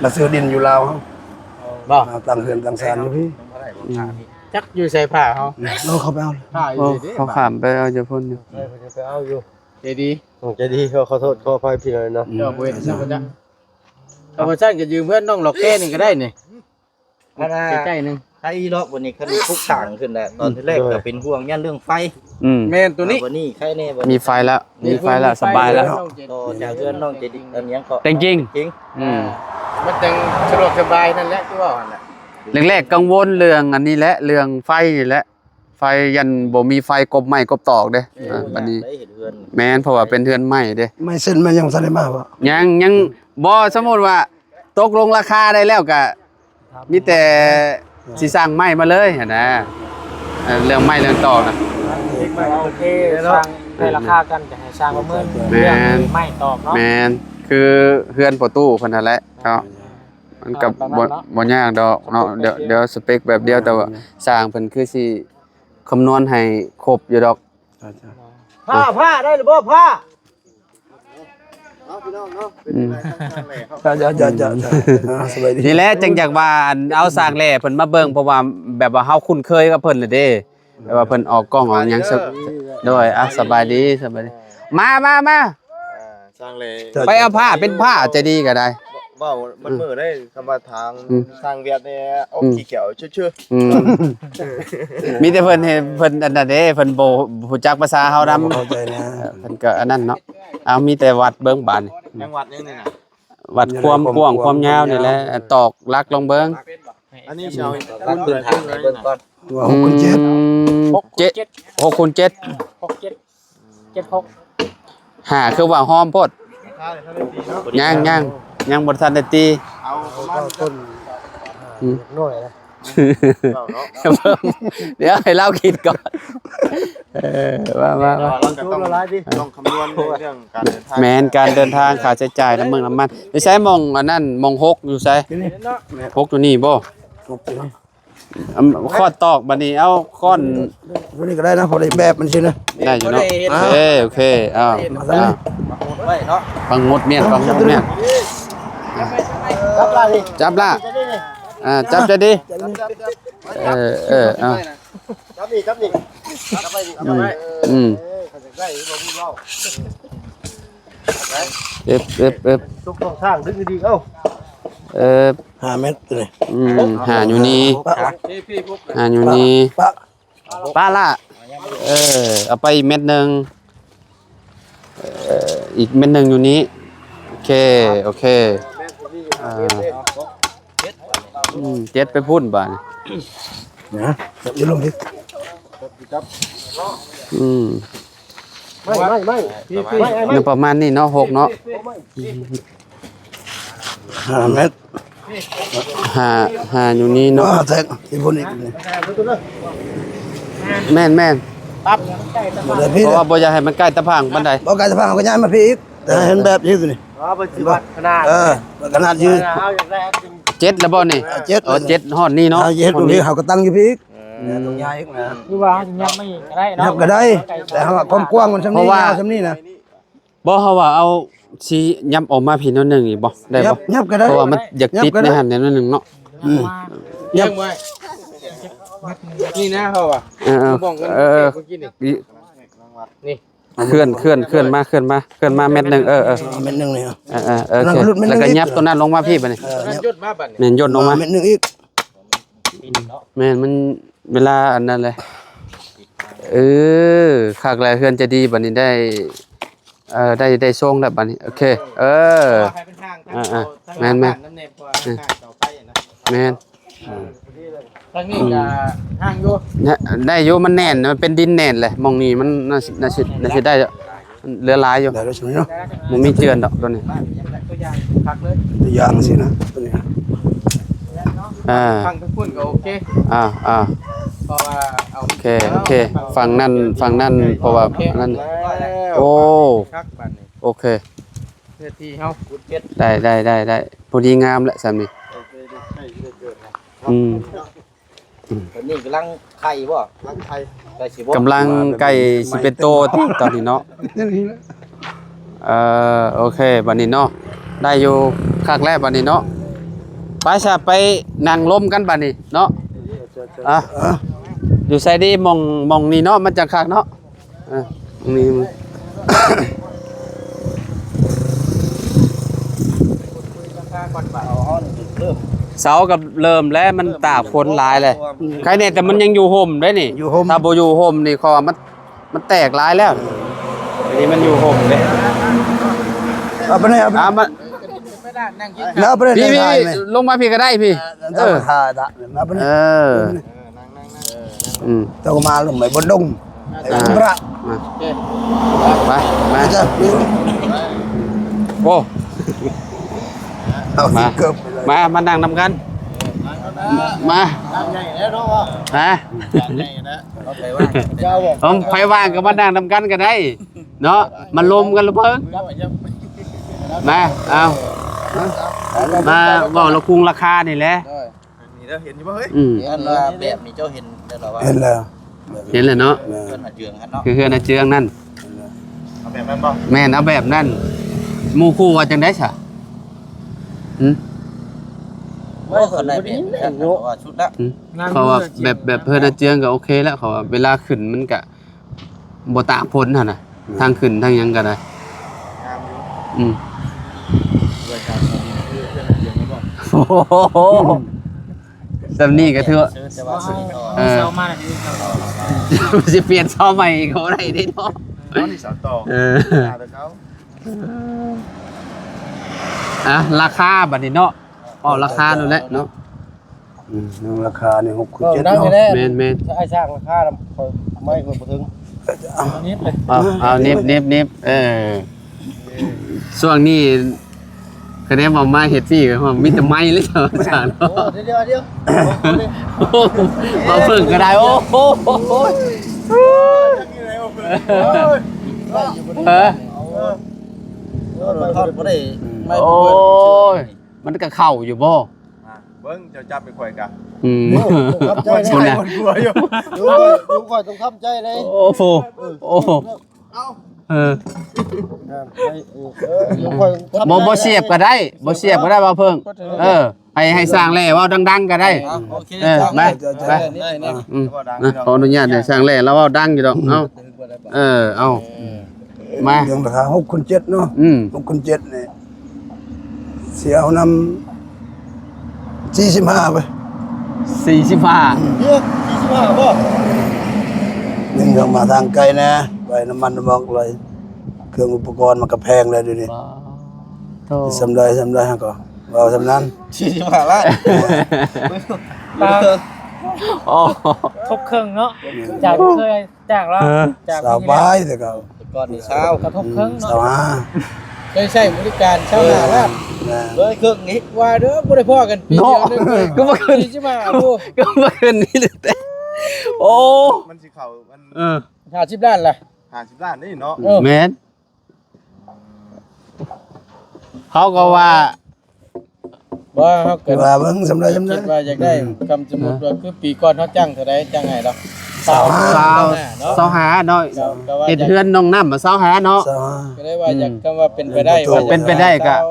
ມາຊື້ດິນຢູ່ລາວເຮົາ ບໍ່ ມາຕັ້ງເຮືອນຕັ້ງຊານຢູ່ພີ້ ອືມ ຈັກຢູ່ໃສຜ້າເຮົາ ເອີ ເຂົາໄປເອົາ ຜ້າຢູ່ໃສເດ້ ເຂົາຂ້າມໄປເອົາຢູ່ພຸ້ນຢູ່ ເອີ ເຂົາຈະໄປເອົາຢູ່ ໃຈດີ ໂອ້ ໃຈດີ ຂໍ ຂໍໂທດ ຂໍອະໄພພີ່ນ້ອງເນາະ ເຈົ້າບໍ່ເຮັດ ອືມ ເຈົ້າບໍ່ຈັກ ເອົາບໍ່ຊັ້ນກໍຢືມເຮືອນນ້ອງຫຼອກແກ້ນີ້ກໍໄດ້ນີ້ ອັນນ່າ ໃກ້ໆໜຶ່ງ ໃຫ້ອີຫຼອກບັດນີ້ ຄັນປຸກສ້າງຂຶ້ນແລ້ວ ຕອນທີແລກກໍເປັນຫ່ວງຢ້ານເລື່ອງໄຟ ອືມ ແມ່ນໂຕນີ້ ບັດນີ້ໃຄແນ່ ບັດນີ້ມີໄຟແລ້ວ ມີໄຟແລ້ວ ມີໄຟ ສະບາຍແລ້ວ ຕໍ່ຈາກເຮືອນນ້ອງເຈດີ ອັນຫຍັງເກາະ ແຕ່ງຈິງ ແຕ່ງຈິງ ອືມ ມັນຈັ່ງສະດວກສະບາຍນັ້ນແຫຼະ ຄືວ່າຫັ້ນແຫຼະ ແລກໆກັງວົນເລື່ອງອັນນີ້ແຫຼະ ເລື່ອງໄຟນີ້ແຫຼະ ໄຟ ຢ້ານບໍ່ມີໄຟກົບໄມ້ກົບຕອກເດ້. ເອີ ບັດນີ້ ໄດ້ເຮັດເຮືອນ ແມ່ນ ເພາະວ່າເປັນເຮືອນໄມ້ເດ້. ໄມ້ເຊັນໄມ້ຍັງບໍ່ທັນໄດ້ມາບໍ່? ຍັງ ຍັງບໍ່. ສົມມຸດວ່າຕົກລົງລາຄາໄດ້ແລ້ວກະ ມີແຕ່ຊິສັ່ງໄມ້ມາເລີຍຫັ້ນນະ. ເອີ ເລື່ອງໄມ້ເລື່ອງຕອກນະ ໂອເຄ ສັ່ງໃຫ້ລາຄາກັນ ຈະໃຫ້ຊ່າງປະເມີນ ແມ່ນ ເລື່ອງໄມ້ຕອກເນາະ. ແມ່ນ ຄືເຮືອນພໍ່ຕູ້ເພິ່ນຫັ້ນແຫຼະເນາະ. ມັນກໍ ອ່າ ບໍ່ ປະມານເນາະ ບໍ່ຍາກດອກເນາະ. ດຽວ ດຽວສະເປັກແບບດຽວ ແຕ່ວ່າຊ່າງເພິ່ນຄືຊິຄຳນວນໃຫ້ຄົບຢູ່ດອກ. ຜ້າ ຜ້າໄດ້ຫຼືບໍ່ ຜ້າ? ອືມ ຈ້າໆໆໆ ອ່າ ສະບາຍດີ. ນີ້ແຫຼະ ຈຶ່ງຢາກວ່າ ອັນ ເອົາຊ່າງແຫຼ້ເພິ່ນມາເບິ່ງ ເພາະວ່າແບບວ່າເຮົາຄຸ້ນເຄີຍກັບເພິ່ນແລ້ວເດ້ ແບບວ່າເພິ່ນອອກກ້ອງອອກຫຍັງ. ໂດຍ ອ່ະ ສະບາຍດີ ສະບາຍດີ. ມາ ມາ ມາ ອ່າ ຊ່າງແຫຼ້ ໄປເອົາຜ້າ ເປັນຜ້າຈະດີກໍໄດ້. ເວົ້າມັນມື້ໄດ້ຄຳວ່າທາງ ອືມ ຊ່າງຫວຽດແດ່ ອອກ ອືມ ຂີ້ຂຽວຊື່ໆ. ອືມ ມີແຕ່ເພິ່ນເຮັດ ເພິ່ນອັນນັ້ນເດ້ ເພິ່ນບໍ່ຮູ້ຈັກພາສາເຮົານຳ ເຂົ້າໃຈນະ. ເອີ ເພິ່ນກໍອັນນັ້ນເນາະ. ເອົາ ມີແຕ່ວັດເບິ່ງບາດນີ້ ຍັງວັດຍັງນີ້ນະ ວັດຄວາມກວ້າງຄວາມຍາວນີ້ແຫຼະ ຕອກຫຼັກລອງເບິ່ງ. ອັນນີ້ຊິເອົາ ຫຼັກພື້ນຖານໃຫ້ເບິ່ງກ່ອນ ວ່າຫົກຄູນເຈັດ ອືມ ເຈັດ ຫົກຄູນເຈັດ ຫົກເຈັດ ເຈັດຫົກ ຫ້າ ຄືວ່າຫອມໂພດ. ຍັງ ຍັງ ຍັງບໍ່ທັນໄດ້ຕີ. ເອົາປະມານ ອືມ ນ້ອຍນະ ດຽວໃຫ້ລາວຄິດກ່ອນ. ເອີ ວ່າ ວ່າ ວ່າ ລອງຄຳນວນໃນເລື່ອງການເດີນທາງ. ແມ່ນ ການເດີນທາງ ຄ່າໃຊ້ຈ່າຍ ນ້ຳມັນ ນ້ຳມັນ. ຢູ່ໃສ? ໝ່ອງອັນນັ້ນ ໝ່ອງຫົກຢູ່ໃສ? ຢູ່ນີ້ ຫົກຢູ່ນີ້ບໍ່? ຫົກຢູ່ນີ້. ອືມ ຄ້ອນຕອກ ບັດນີ້ເອົາຄ້ອນ ຕົວນີ້ກໍໄດ້ນະ ພໍໄດ້ແບບມັນຊີ້ນະ. ໄດ້ຢູ່ເນາະ. ໂອເຄ ໂອເຄ ເອົາ ມາຊະ ເອົາ ຝັງໝົດແມ່ນ ຝັງໝົດແມ່ນ. ຈັບລະ ຈັບລະ ອ່າ ຈັບຈະດີ. ເອີ ເອີ ເອົາ ຈັບນີ້ ຈັບນີ້ ຈັບໄວ້ນີ້ ອືມ ຈັບໄວ້ ອືມ ເອີ ຄັນຢາກໄດ້ບໍ່ມີເວົ້າ. ເອັບ ເອັບ ເອັບ ຕົກຕ້ອງສ້າງດຶງດີ ເອົ້າ ເອີ ຫ້າແມັດຕົວນີ້. ອືມ ຫ້າຢູ່ນີ້ ຫ້າຢູ່ນີ້ ປະ ປະລະ. ເອີ ເອົາໄປອີກແມັດໜຶ່ງ ເອີ ອີກແມັດໜຶ່ງຢູ່ນີ້. ໂອເຄ ໂອເຄ ອ່າ ອືມ ເຈັດໄປພຸ້ນບາດນີ້ ນະ ຢູ່ລົງພີ້. ອືມ ໄມ້ ໄມ້ ໄມ້ ໄມ້ ປະມານນີ້ເນາະ ຫົກເນາະ. ຫ້າແມັດ ຫ້າ ຫ້າຢູ່ນີ້ເນາະ. ແທັກທີ່ພຸ້ນອີກນີ້ ແມ່ນໆ ປັບ ບໍ່ໄດ້ພີ້ ເພາະວ່າບໍ່ຢາກໃຫ້ມັນໃກ້ຕາຜາງປານໃດ. ບໍ່ໃກ້ຕາຜາງ ເຮົາກໍຍ້າຍມາພີ້ອີກ ແຕ່ໃຫ້ມັນແບບຢູ່ນີ້ ອໍ ເພິ່ນຊິວັດຂະໜາດ ເອີ ຂະໜາດຢູ່ ເຈັດແລ້ວບໍ່ນີ້? ເຈັດ ອໍ ເຈັດຮອດນີ້ເນາະ ເຮົາເຮັດ ເຮົາກໍຕັ້ງຢູ່ພີ້ອີກ. ເອີ ຕ້ອງຍ້າຍອີກນະ ຫຼືວ່າເຮົາຍັບມາອີກກໍໄດ້ເນາະ ຍັບກໍໄດ້ ແຕ່ເຮົາວ່າຄວາມກວ້າງມັນຊ່ຳນີ້ ຍາວຊ່ຳນີ້ນະ. ບໍ່ ເຮົາວ່າເອົາຊິຫຍັບອອກມາພີ້ໜ້ອຍໜຶ່ງອີກບໍ່ ໄດ້ບໍ່? ຫຍັບ ຫຍັບກໍໄດ້ ເພາະວ່າມັນຢາກຕິດໃນຫັ້ນແນວໜຶ່ງເນາະ. ອືມ ຫຍັບ ນີ້ນະ ເຮົາວ່າ ເອີ ເອີ ເມື່ອກີ້ນີ້ ນີ້ ເຄື່ອນ ເຄື່ອນ ເຄື່ອນມາ ເຄື່ອນມາ ເຄື່ອນມາແມັດໜຶ່ງ. ເອີ ເອີ ເອົາແມັດໜຶ່ງນີ້ ເອີ ເອີ ໂອເຄ ແລ້ວກໍຫຍັບຕົວນັ້ນລົງມາພີ້ບາດນີ້. ເອີ ຫຍັບ ແມ່ນ ຫຍົດລົງມາ ແມ່ນ ແມັດໜຶ່ງອີກ. ແມ່ນ ມັນເວລາອັນນັ້ນແຫຼະ. ເອີ ຄັກແລ້ວ ເຮືອນໃຈດີບາດນີ້ໄດ້ ເອີ ໄດ້ ໄດ້ຊົງແລ້ວບາດນີ້. ໂອເຄ ເອີ ໃຫ້ເປັນທາງ ອ່າໆ ທາງ ແມ່ນໆ ບ້ານນຳແດ່ ເພາະວ່າ ເອີ ທາງເສົາໄຟນະ ແມ່ນ ທາງນີ້ກໍ ອືມ ທາງຢູ່ ນະ ໄດ້ຢູ່ ມັນແໜ້ນ ມັນເປັນດິນແໜ້ນແຫຼະ. ໝ່ອງນີ້ມັນໜ້າ ໜ້າຊິ ໜ້າຊິໄດ້ ເຫຼືອຫຼາຍຢູ່ ໄດ້ແລ້ວຊ່ຳນີ້ເນາະ ບໍ່ມີເຈື່ອນດອກຕົວນີ້. ຕົວຢ່າງຄັກເລີຍ ຕົວຢ່າງຊີ້ນະ ຕົວນີ້ ອ່າ ຝັ່ງທາງພຸ້ນກໍໂອເຄ ອ່າໆ ເພາະວ່າເອົາ ໂອເຄ ໂອເຄ ຝັ່ງນັ້ນ ຝັ່ງນັ້ນ ເພາະວ່າ ໂອເຄ ນັ້ນ ໂອ້ ຄັກບາດນີ້ ໂອເຄ ເນື້ອທີ່ເຮົາ ໄດ້ ໄດ້ ໄດ້ ໄດ້ ພໍດີງາມແຫຼະຊ່ຳນີ້. ອືມ ຕອນນີ້ກຳລັງໄຂ່ບໍ່? ກຳລັງໄຂ່ ໃກ້ຊິບໍ່? ກຳລັງໃກ້ຊິເປັນໂຕຕອນນີ້ເນາະ. ເອີ ໂອເຄ ບາດນີ້ເນາະ ໄດ້ຢູ່ ຄັກແລ້ວບາດນີ້ເນາະ. ໄປຊະ ໄປນັ່ງລົມກັນບາດນີ້ເນາະ. ອ່ະ ຢູ່ໃສດີ? ໝ່ອງ ໝ່ອງນີ້ເນາະ ມັນຈັ່ງຄັກເນາະ. ເອີ ນີ້ ເສົາກໍເລີ່ມແລ້ວ ມັນຕາກຝົນຫຼາຍແລ້ວ. ໃຄແນ່ແຕ່ມັນຍັງຢູ່ຮົ່ມເດ້ນີ້ ຢູ່ຮົ່ມ ຖ້າບໍ່ຢູ່ຮົ່ມນີ້ ເພາະວ່າມັນ ມັນແຕກຫຼາຍແລ້ວ. ອັນນີ້ມັນຢູ່ຮົ່ມເດ້. ເອົາໄປເລີຍ ເອົາໄປເລີຍ ອ່າ ມັນ ແລ້ວບໍ່ໄດ້ຖ່າຍແມ່ ລົງມາພີ້ກໍໄດ້ພີ້ ເອີ ເຈົ້າກໍຖ່າຍ ເອີ ອືມ ເຈົ້າກໍມາລົງໄປບົນດົງ ອ່າ ພະ ມາ ໄປ ມາ ເຈົ້າ ໂອ້ ເອົາ ມາ ເກີບ ມາ ມານັ່ງນຳກັນ ມາ ຮະ ເອົາ ໃຜວ່າງກໍມານັ່ງນຳກັນກໍໄດ້ ເນາະ ມາລົມກັນລະເພິ່ງ ມາ ເອົາ ມາເວົ້າລະຄຸງລາຄານີ້ແຫຼະ ໂດຍ ນີ້ເດີ ເຫັນຢູ່ບໍ່ເຮີ້ຍ? ອືມ ອັນວ່າແບບນີ້ເຈົ້າເຫັນແລ້ວລະວ່າ? ເຫັນແລ້ວ ເຫັນແລ້ວເນາະ ແມ່ນ ເຮືອນອາເຈືອງຫັ້ນເນາະ ຄືເຮືອນອາເຈືອງນັ້ນ ເອົາແບບນັ້ນບໍ່? ແມ່ນ ເອົາແບບນັ້ນ ໝູ່ຄູ່ວ່າຈັ່ງໃດຊະ? ຫຶ? ໂອ້ຍ ເຂົາໄດ້ແບບນັ້ນ ເຂົາວ່າສຸດລະ ຫຶ? ເຂົາວ່າແບບ ແບບເຮືອນອາເຈືອງກໍໂອເຄແລ້ວ ເຂົາວ່າເວລາຂຶ້ນມັນກະ ບໍ່ຕາກຝົນຫັ້ນນະ ອືມ ທາງຂຶ້ນທາງຫຍັງກໍໄດ້ ງາມຢູ່ ອືມ ດ້ວຍການທີ່ດີຄືເຄື່ອງເສຍງແລ້ວກໍ ໂອ້ໂຫ ສ່ຳນີ້ກໍຖືວ່າ ເອີ ເຊົາມາແລ້ວ ຊິປ່ຽນເສົາໃໝ່ກໍບໍ່ໄດ້ເດ້ເນາະ ເສົານີ້ເສົາຕໍ່ ເອີ ແຕ່ເກົ່າ ອ່ະ ລາຄາບັດນີ້ເນາະ ເວົ້າລາຄາໂລດແຫຼະເນາະ ອືມ ເລື່ອງລາຄານີ້ຫົກຄູນເຈັດເນາະ ແມ່ນໆ ອ້າຍຊ່າງລາຄານຳ ຂ້ອຍໄມ້ຂ້ອຍບໍ່ເຖິງ ເອົາ ເອົາ ເນັບ ເນັບ ເນັບ ເອີ ຊ່ວງນີ້ຄະແນນວ່າມາເຮັດພີ້ກໍມີແຕ່ໄມ້ເລີຍ ອາຈານ ໂອ້ ດຽວໆ ໂອ້ ມາເບິ່ງກໍໄດ້ ໂອ້ໂຫ ເອີ ໂອ້ຍ ມັນກໍເຂົ້າຢູ່ບໍ່? ອ່າ ເບິ່ງເຈົ້າຈັບໃຫ້ຂ້ອຍກະ ອືມ ໂອ້ ຂອບໃຈເດ້ ຄົນກວດຢູ່ ໂອ້ຍ ຂ້ອຍຕ້ອງທຳໃຈເດ້ ໂອ້ໂຫ ໂອ້ ເອີ ເອີ ຂ້ອຍ ບໍ່ ບໍ່ສຽບກໍໄດ້ ບໍ່ສຽບກໍໄດ້ ເວົ້າເພິ່ງ ເອີ ໃຫ້ ໃຫ້ຊ່າງແຫຼ້ເວົ້າດັງໆກໍໄດ້ ອ່າ ໂອເຄ ເອີ ໄປ ໄປ ອືມ ຂໍອະນຸຍາດໃຫ້ຊ່າງແຫຼ້ລາວເວົ້າດັງຢູ່ດອກ ເອົາ ເອີ ເອົາ ມາ ເລື່ອງລາຄາຫົກຄູນເຈັດເນາະ ອືມ ຫົກຄູນເຈັດນີ້ ຊິເອົານຳສີ່ສິບຫ້າໄປ ສີ່ສິບຫ້າ ເອີ ສີ່ສິບຫ້າບໍ່? ຍັງເຂົ້າມາທາງໄກແດ່ ໄປນ້ຳມັນນ້ຳມັກເລີຍ ເຄື່ອງອຸປະກອນມັນກໍແພງແລ້ວດຽວນີ້ ໂທ້ ສ່ຳໃດ ສ່ຳໃດ ເຮົາກໍເວົ້າສ່ຳນັ້ນ ສີ່ສິບຫ້າລ້ານ ໂອ້ ທົບເຄິ່ງເນາະ ຈາກເຄີຍ ຈາກລາວ ເອີ ຈາກ ຊາວປາຍແຕ່ເກົ່າ ແຕ່ກ່ອນນີ້ຊາວ ກະທົບເຄິ່ງເນາະ ຊາວຫ້າ ເຄີຍໃຊ້ບໍລິການຊາວຫ້າລ້ານ ເອີ ເລີຍເຄິ່ງນີ້ວ່າເດີ ບໍ່ໄດ້ພໍ້ກັນປີດຽວເນາະ ກໍບໍ່ຂຶ້ນ ສີ່ສິບຫ້າ ກໍບໍ່ຂຶ້ນນີ້ແຫຼະ ໂອ້ ມັນຊິເຂົ້າ ເອີ ຫ້າສິບລ້ານລະ ຫ້າສິບລ້ານນີ້ເນາະ ເອີ ແມ່ນ ເຮົາກໍວ່າ ບໍ່ ເຮົາກໍວ່າເບິ່ງສ່ຳໃດສ່ຳໃດ ຄິດວ່າຢາກໄດ້ ອືມ ຄຳສົມມຸດວ່າ ຄືປີກ່ອນເຮົາຈ້າງເທົ່າໃດ ຈ້າງໃຫ້ລາວ ຊາວຫ້າ ຊາວຫ້າເນາະ ເຮັດເຮືອນນ້ອງນ້ຳມາຊາວຫ້າເນາະ ຊາວຫ້າ ກໍເລີຍວ່າຢາກ ອືມ ຄຳວ່າເປັນໄປໄດ້ ເປັນໄປໄດ້ກໍ ຊາວ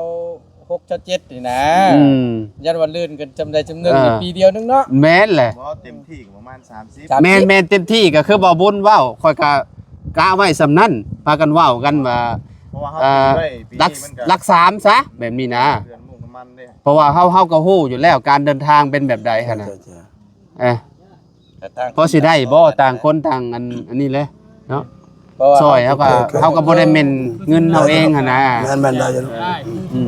ຫົກ ຊາວເຈັດນີ້ນະ ອືມ ຢ້ານວ່າລື່ນກັນສ່ຳໃດສ່ຳໜຶ່ງ ເອີ ປີດຽວໜຶ່ງເນາະ ແມ່ນແຫຼະ ບໍ່ ເຕັມທີ່ກໍປະມານສາມສິບ ແມ່ນໆ ເຕັມທີ່ກໍຄືບໍ່ບຸນເວົ້າ ຂ້ອຍກໍກະໄວ້ສ່ຳນັ້ນ ພາກັນເວົ້າກັນວ່າ ເພາະວ່າເຮົາ ເອີ ຕີໄວ້ປີນີ້ມັນກໍ ຫຼັກ ຫຼັກສາມຊະ ແບບນີ້ນະ ເດືອນມຸ້ງນ້ຳມັນເດ້ ເພາະວ່າເຮົາ ເຮົາກໍຮູ້ຢູ່ແລ້ວ ການເດີນທາງເປັນແບບໃດຫັ້ນນະ ເອີ ພໍຊິໄດ້ບໍ່ ຕ່າງຄົນຕ່າງອັນ ອັນນີ້ແຫຼະເນາະ ຊ່ອຍເຮົາກໍ ໂອເຄ ເຮົາກໍບໍ່ໄດ້ແມ່ນເງິນເຮົາເອງຫັ້ນນະ ແມ່ນໆ ໄດ້ຢູ່ ອືມ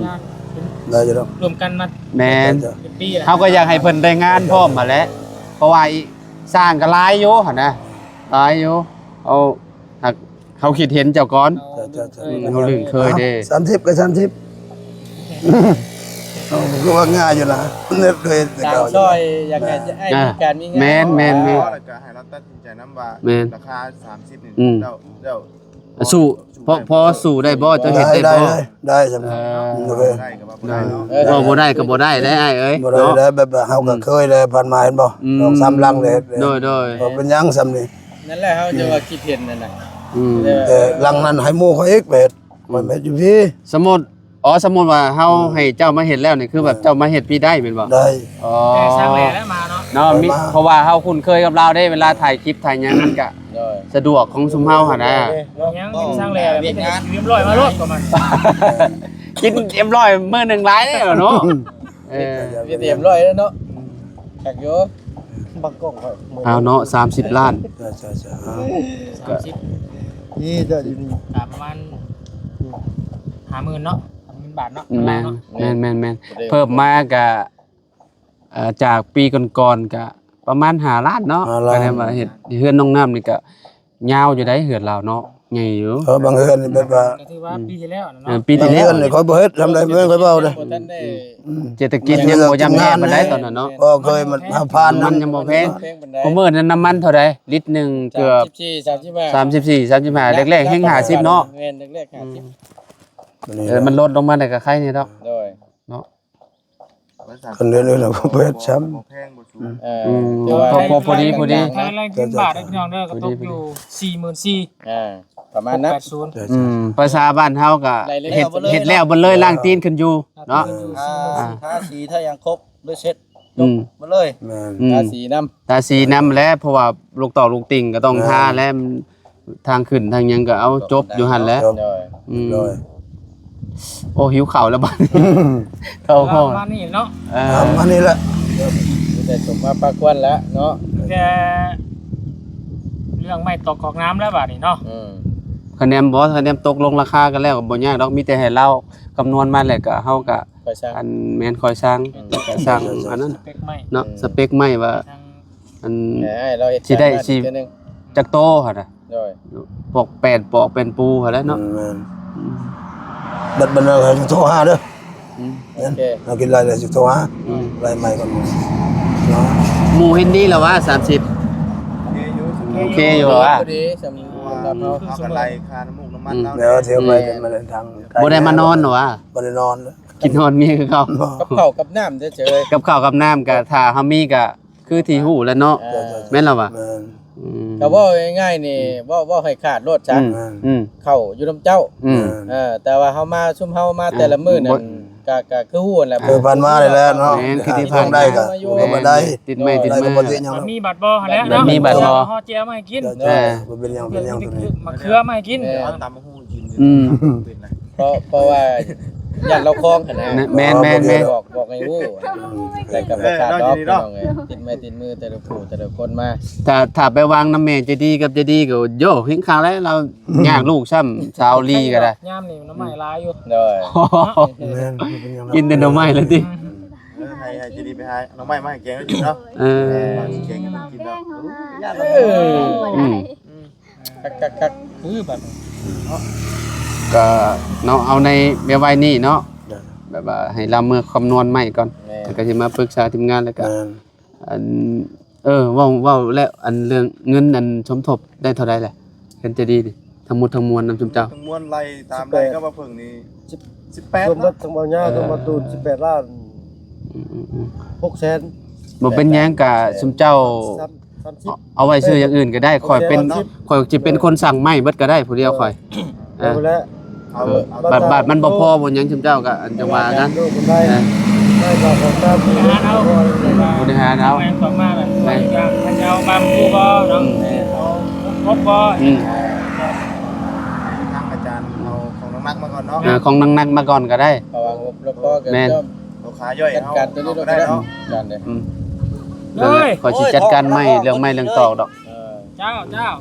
ໄດ້ຢູ່ດອກ ລວມກັນມາ ແມ່ນ ເປັນປີແລ້ວ ເຮົາກໍຢາກໃຫ້ເພິ່ນໄດ້ງານພ້ອມຫັ້ນແຫຼະ ເພາະວ່າອີ ຊ່າງກໍຫຼາຍຢູ່ຫັ້ນນະ ຫຼາຍຢູ່ ເຮົາ ຫາກເຮົາຄິດເຫັນເຈົ້າກ່ອນ ເຈົ້າ ເຈົ້າ ເຈົ້າ ອືມ ເຮົາລຶ້ງເຄີຍເດ້ ສາມສິບກໍສາມສິບ ເອົາ ຄືວ່າງ່າຍຢູ່ນະ ເຮັດເຄີຍແຕ່ເກົ່າ ຊ່ອຍຢາກໃຫ້ ອ່າ ມີການມີງານ ແມ່ນໆໆ ແລ້ວກໍໃຫ້ລາວຕັດສິນໃຈນຳວ່າ ແມ່ນ ລາຄາສາມສິບນີ້ ອືມ ເຈົ້າ ເຈົ້າ ສູ້ ພໍ ພໍສູ້ໄດ້ບໍ່? ເຈົ້າເຮັດໄດ້ບໍ່? ໄດ້ ໄດ້ ໄດ້ ເອີ ໂອເຄ ໄດ້ກໍວ່າບໍ່ໄດ້ເນາະ ເອີ ເວົ້າບໍ່ໄດ້ກໍບໍ່ໄດ້ເດ້ອ້າຍເອີຍ ບໍ່ໄດ້ ເນາະ ໄດ້ ແບບເຮົາກໍເຄີຍແລ້ວ ອືມ ຜ່ານມາເຫັນບໍ່ ອືມ ສອງສາມຫຼັງແລ້ວ ໂດຍ ໂດຍ ບໍ່ເປັນຫຍັງສ່ຳນີ້ ນັ້ນແຫຼະ ເຮົາຈະວ່າຄິດເຫັນນັ້ນນະ ອືມ ແຕ່ຫຼັງນັ້ນໃຫ້ໝູ່ຂ້ອຍອີກ ໄປເຮັດ ອືມ ຂ້ອຍມາເຮັດຢູ່ພີ້ ສົມມຸດ ອໍ ສົມມຸດວ່າເຮົາ ອືມ ໃຫ້ເຈົ້າມາເຮັດແລ້ວນີ້ ຄືແບບ ເອີ ເຈົ້າມາເຮັດພີ້ໄດ້ແມ່ນບໍ່? ໄດ້ ອໍ ແຕ່ຊ່າງແຫຼ້ມາເນາະ ເນາະ ເອີ ມີ ມາ ເພາະວ່າເຮົາຄຸ້ນເຄີຍກັບລາວເດ້ ເວລາຖ່າຍຄລິບຖ່າຍຫຍັງມັນກະ ໂດຍ ສະດວກຂອງຊຸມເຮົາຫັ້ນນະ ຫຍັງ ຊ່າງແຫຼ້ ວຽກງານ ກິນເອັມຮ້ອຍມາໂລດກໍມັນ ກິນເອັມຮ້ອຍມື້ໜຶ່ງຫຼາຍເດ້ເນາະ ເອີ ກິນເອັມຮ້ອຍແລ້ວເນາະ ຄັກຢູ່ ບັກກ້ອງຂ້ອຍ ເອົາເນາະ ສາມສິບລ້ານ ໃຊ່ໆໆ ເອົາ ສາມສິບ ນີ້ເຈົ້າຢູ່ນີ້ ກະປະມານຫ້າໝື່ນເນາະ ບາດເນາະ ແມ່ນ ແມ່ນ ແມ່ນ ແມ່ນ ເພີ່ມມາກະ ເອີ ຈາກປີກ່ອນໆ ກະປະມານຫ້າລ້ານເນາະ ຫ້າລ້ານ ກະໄດ້ວ່າເຮັດເຮືອນນ້ອງນ້ຳນີ້ກະຍາວຢູ່ໃດ ເຮືອນລາວເນາະ ໃຫຍ່ຢູ່ ເອີ ບາງເຮືອນນີ້ແບບວ່າ ກະຖືວ່າ ອືມ ປີທີ່ແລ້ວເນາະ ເອີ ປີທີ່ແລ້ວ ປີທີ່ແລ້ວນີ້ຂ້ອຍບໍ່ເຮັດ ທຳໄດ້ເພິ່ນຂ້ອຍເວົ້າເດ້ ອືມ ອືມ ເສດຖະກິດຍັງບໍ່ຍ່ຳແຍ່ປານໃດຕອນນັ້ນເນາະ ເອີ ເຄີຍມັນ ເຮົາຜ່ານ ນ້ຳມັນຍັງບໍ່ແພງ ແພງປານໃດ ຄຸມື້ນັ້ນນ້ຳມັນເທົ່າໃດ ລິດໜຶ່ງເກືອບ ສາມສິບສີ່ ສາມສິບຫ້າ ສາມສິບສີ່ ສາມສິບຫ້າ ແລກໆແຮງຫ້າສິບເນາະ ແມ່ນ ແລກໆຫ້າສິບ ອືມ ເອີ ມັນລົດລົງມາແລ້ວກະໄຄແດ່ດອກ ໂດຍ ເນາະ ຄັນເດືອນອື່ນເຮົາກະບໍ່ເຮັດຊ້ຳ ບໍ່ແພງບໍ່ສູງ ອືມ ເອີ ອືມ ຖືວ່າ ພໍ ພໍ ພໍດີ ພໍດີ ໄທແລງຂຶ້ນບາດເດີພີ່ນ້ອງເດີ ກະຕົກຢູ່ສີ່ໝື່ນສີ່ ອ່າ ປະມານນັ້ນ ຫົກແປດສູນ ອືມ ພາສາບ້ານເຮົາກະເຮັດ ເຮັດແລ້ວເບິດເລີຍ ລ້າງຕີນຂຶ້ນຢູ່ເນາະ ອ່າ ທາສີ ທາຫຍັງຄົບ ເລີຍເສັດ ອືມ ເບິດເລີຍ ແມ່ນ ອືມ ທາສີນຳ ທາສີນຳແຫຼະ ເພາະວ່າລູກຕອກລູກຕິ່ງກະຕ້ອງ ແມ່ນ ທາແຫຼະ ທາງຂຶ້ນທາງຫຍັງກະເອົາຈົບຢູ່ຫັ້ນແຫຼະ ໂດຍ ອືມ ໂດຍ ໂອ້ ຫິວເຂົ້າແລ້ວບາດນີ້ ເຂົ້າຫ້ອງ ປະມານນີ້ເນາະ ເອີ ປະມານນີ້ແຫຼະ ມີແຕ່ສົມມາພາຄວນແລ້ວເນາະ ແຕ່ເລື່ອງໄມ້ຕອກກອກນ້ຳແລ້ວບາດນີ້ເນາະ ອືມ ຄະແນນບໍ່ ຄະແນນຕົກລົງລາຄາກັນແລ້ວກະບໍ່ຍາກດອກ ມີແຕ່ໃຫ້ລາວຄຳນວນມາແລ້ວກະເຮົາກະ ຄ່ອຍສ້າງ ອັນ ແມ່ນ ຄ່ອຍສ້າງ ອືມ ກະສ້າງອັນນັ້ນ ສະເປັກໄມ້ ເນາະ ອືມ ສະເປັກໄມ້ວ່າ ທາງ ອັນ ໃຫ້ລາວເຮັດ ຊິໄດ້ ການມາອີກເທື່ອໜຶ່ງ ຊິຈັກໂຕຫັ້ນນະ ໂດຍ ປອກແປ້ນ ປອກແປ້ນປູຫັ້ນແຫຼະເນາະ ອືມ ແມ່ນ ອືມ ບັດ ບັດນັ້ນເຮົາຊິໂທຫາເດີ ອືມ ໂອເຄ ເຮົາກິນໄລ່ແລ້ວຊິໂທຫາ ອືມ ໄລ່ໃໝ່ກ່ອນເນາະ ໝູ່ເຫັນດີແລ້ວຫວາ ສາມສິບ ໂອເຄຢູ່ ໂອເຄຢູ່ຫວາ ພໍດີ ສຳລັບເຮົາ ເຮົາກະໄລ່ຄ່ານ້ຳມູກນ້ຳມັນ ອືມ ເຮົາ ແລ້ວຊິໄປ ອືມ ເປັນມາເດີນທາງ ບໍ່ໄດ້ມານອນຫວາ ບໍ່ໄດ້ນອນ ກິນນອນມີຄືເກົ່າ ກັບເຂົ້າກັບນ້ຳເສີຍໆ ກັບເຂົ້າກັບນ້ຳກະ ຖ້າເຮົາມີກະ ຄືທີ່ຮູ້ແຫຼະເນາະ ເອີ ແມ່ນລະຫວາ ແມ່ນ ອືມ ກະເວົ້າງ່າຍໆນີ້ ອືມ ເວົ້າ ເວົ້າໃຫ້ຂາດໂລດຊະ ອືມ ອືມ ເຂົ້າຢູ່ນຳເຈົ້າ ອືມ ເອີ ແຕ່ວ່າເຮົາມາ ຊຸມເຮົາມາ ອ່າ ແຕ່ລະມື້ນັ້ນ ບໍ່ ກະ ກະຄືຮູ້ຫັ້ນແຫຼະ ຄືຜ່ານມານີ້ແຫຼະເນາະ ແມ່ນ ຄືທີ່ຜ່ານມາ ໄດ້ກະບໍ່ໄດ້ ຕິດໄມ້ຕິດມື ໄດ້ກະບໍ່ຕິດຫຍັງ ມີບາດບໍ່ຫັ້ນແຫຼະເນາະ ມີບາດບໍ່ ເຮົາແຈມໃຫ້ກິນ ເອີ ບໍ່ເປັນຫຍັງ ບໍ່ເປັນຫຍັງ ມະເຂືອມາໃຫ້ກິນ ເອີ ຕຳບັກຫຸ່ງກິນ ອືມ ເປັນນະ ເພາະ ເພາະວ່າຢ້ານລາວຄອງຫັ້ນນະ ແມ່ນໆໆ ບອກ ບອກໃຫ້ຮູ້ ແຕ່ກະບໍ່ຂາດດອກ ເອີ ພີ່ນ້ອງເອີຍ ຕິດໄມ້ຕິດມືແຕ່ລະຜູ້ແຕ່ລະຄົນມາ ຖ້າ ຖ້າໄປວາງນຳແມ່ໃຈດີກັບໃຈດີກະ ໂຢ ເຮັງຄັກແລ້ວ ລາວຍາກລູກຊ້ຳ ສາວລີກະໄດ້ ຍາມນີ້ໜໍ່ໄມ້ຫຼາຍຢູ່ ໂດຍ ແມ່ນ ກິນແຕ່ໜໍ່ໄມ້ລະຕິ ອືມ ເອີ ໃຫ້ ໃຫ້ໃຈດີໄປຫາໜໍ່ໄມ້ມາໃຫ້ແກງກິນເນາະ ເອີ ແກງກິນເນາະ ເອີ ອືມ ຄັກໆໆ ຄືບາດນີ້ເນາະ ກະເນາະ ເອົາໃນແບບໄວ້ນີ້ເນາະ ແບບວ່າໃຫ້ລາວເມືອຄຳນວນໃໝ່ກ່ອນ ແມ່ນ ແລ້ວກະຊິມາປຶກສາທີມງານ ແລ້ວກະ ແມ່ນ ອັນ ເອີ ເວົ້າ ເວົ້າແລ້ວ ອັນເລື່ອງເງິນ ອັນ ສົມທົບໄດ້ເທົ່າໃດແຫຼະ ເຫັນຈະດີນີ້ ທັງໝົດທັງມວນນຳຊຸມເຈົ້າ ທັງໝົດໄລ່ຕາມໄດ້ກະວ່າເພິ່ງນີ້ ສິບ ສິບແປດ ສົມໝົດທັງເບົາຍາວ ເອີ ທັງເບົາຕູນ ສິບແປດລ້ານ ອືມໆໆ ຫົກແສນ ບໍ່ເປັນຫຍັງ ກະຊຸມເຈົ້າ ສາມ ສາມສິບ ເອົາໄວ້ຊື້ຢ່າງອື່ນກະໄດ້ ຂ້ອຍເປັນ ສາມສິບ ຂ້ອຍຊິເປັນຄົນສັ່ງໄມ້ເບິດກະໄດ້ ຜູ້ດຽວຂ້ອຍ ເອີ ເອົາ ເອີ ເອົາ ບາດ ບາດມັນບໍ່ພໍບໍ່ຫຍັງ ຊຸມເຈົ້າກະອັນຈັ່ງວ່າກັນ ເອີ ໄດ້ກະຂອງຕາມ ບໍລິຫານເອົາ ແມ່ນ ເຂົາມາແບບ ແມ່ນ ເຂົາເຈົ້າບາງຜູ້ບໍ່ເນາະ ອືມ ເຂົາຄົບບໍ່ ອືມ ທາງອາຈານເອົາຂອງໜັກໆມາກ່ອນເນາະ ເອີ ຂອງໜັກໆມາກ່ອນກະໄດ້ ເພາະວ່າງົບລະພໍກະ ແມ່ນ ເຈົ້າ ເອົາຂາຍ່ອຍເຮົາ ຈັດການໂຕນີ້ເນາະ ອືມ ເອີ ຂ້ອຍຊິຈັດການໃໝ່ ເລື່ອງໄມ້ເລື່ອງຕອກດອກ ເອີ ເຈົ້າ ເຈົ້າ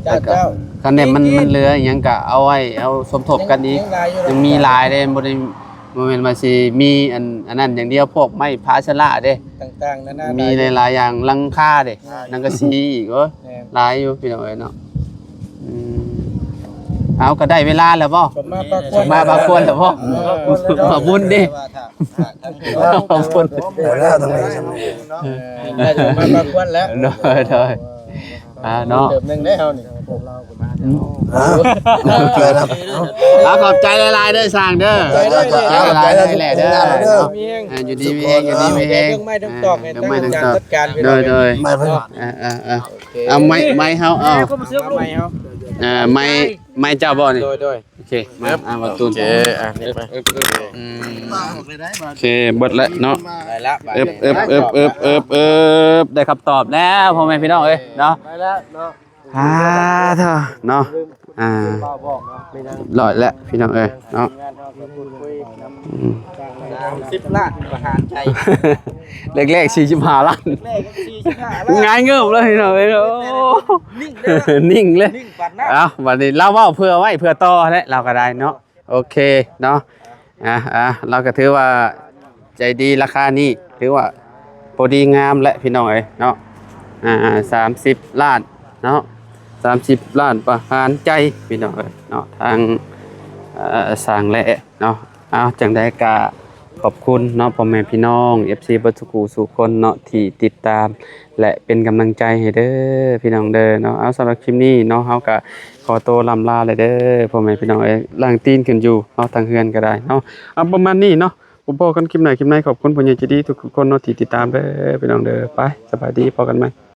ເຈົ້າ ເຈົ້າ ຄັນແມ່ນມັນ ມັນເຫຼືອອີ່ຫຍັງກະເອົາໄວ້ ເອົາສົມທົບກັນອີກ ຍັງມີຫຼາຍເດ້ ບໍ່ໄດ້ ບໍ່ແມ່ນວ່າຊິມີອັນ ອັນນັ້ນຢ່າງດຽວ ພວກໄມ້ພາຊະລະເດ້ ຕ່າງໆນານາ ມີຫຼາຍໆຢ່າງ ຫຼັງຄາເດ້ ສັງກະສີອີກ ໂອ້ຍ ແມ່ນ ຫຼາຍຢູ່ພີ່ນ້ອງເອີຍເນາະ ອືມ ເອົາ ກະໄດ້ເວລາແລ້ວບໍ່ ສົມມາພາຄວນ ສົມມາພາຄວນແລ້ວບໍ່ ເອີ ມາບຸນເດ້ ມາບຸນ ໄດ້ແລ້ວ ເອີ ສົມມາພາຄວນແລ້ວ ໂດຍ ໂດຍ ອ່າເນາະ ເຕີມໜຶ່ງໄດ້ເຮົານີ້ ພວກລາວກະມາ ອືມ ອ່າ ຂອບໃຈຫຼາຍໆເດີຊ່າງເດີ ຂອບໃຈຫຼາຍໆເດີ ຢູ່ດີມີແຮງ ຢູ່ດີມີແຮງ ເລື່ອງໄມ້ເລື່ອງຕອກໃຫ້ທາງຈັດການ ໂດຍ ໂດຍ ເອີ ເອີ ເອີ ໂອເຄ ເອົາໄມ້ ໄມ້ເຮົາ ເອົາ ເອົາໄມ້ເຮົາ ອ່າ ໄມ້ ໄມ້ເຈົ້າບໍ່ນີ້ ໂດຍ ໂດຍ ໂອເຄ ມາ ອ່າ ມາຕູນ ໂອເຄ ອ່າ ນີ້ໄປ ອືມ ໂອເຄ ເບິດແລ້ວເນາະ ໄດ້ລະ ເອີບ ເອີບ ເອີບ ໄດ້ຄຳຕອບແລ້ວ ພໍ່ແມ່ພີ່ນ້ອງເອີຍເນາະ ໄດ້ແລ້ວເນາະ ອ່າ ເຖິເນາະ ອ່າ ຮຽບຮ້ອຍແລ້ວພີ່ນ້ອງເອີຍເນາະ ອືມ ສາມສິບລ້ານປະຫານໃຈ ແລກໆສີ່ສິບຫ້າລ້ານ ແລກໆສີ່ສິບຫ້າລ້ານ ຫງາຍເງີບເລີຍພີ່ນ້ອງເອີຍ ໂອ້ ນິ່ງເລີຍ ເອົາ ບາດນີ້ລາວເວົ້າເພື່ອໄວ້ເພື່ອຕໍ່ແຫຼະ ລາວກະໄດ້ເນາະ ໂອເຄເນາະ ອ່າ ອ່າ ລາວກໍຖືວ່າໃຈດີ ລາຄານີ້ຖືວ່າພໍດີງາມແຫຼະພີ່ນ້ອງເອີຍເນາະ. ອ່າ ສາມສິບລ້ານເນາະ ສາມສິບລ້ານປະຫານໃຈພີ່ນ້ອງເອີຍເນາະ ທາງ ເອີ ຊ່າງແຫຼະເນາະ. ເອົາ ຈັ່ງໃດກໍຂອບຄຸນເນາະ ພໍ່ແມ່ພີ່ນ້ອງ ເອັຟຊີ ເບິດສູ່ຜູ້ສູ່ຄົນເນາະ ທີ່ຕິດຕາມ ແລະ ເປັນກຳລັງໃຈໃຫ້ເດີພີ່ນ້ອງເດີເນາະ. ເອົາ ສຳລັບຄລິບນີ້ເນາະ ເຮົາກໍຂໍໂຕລ່ຳລາແລ້ວເດີພໍ່ແມ່ພີ່ນ້ອງເອີຍ. ລ້າງຕີນຂຶ້ນຢູ່ເນາະ ທາງເຮືອນກໍໄດ້ເນາະ. ເອົາ ປະມານນີ້ເນາະ ພົບກັນຄລິບໜ້າຄລິບໃນ. ຂອບຄຸນຜູ້ໃຫຍ່ໃຈດີທຸກໆຄົນເນາະ ທີ່ຕິດຕາມເດີພີ່ນ້ອງເດີ. ໄປ ສະບາຍດີ ພໍ້ກັນໃໝ່.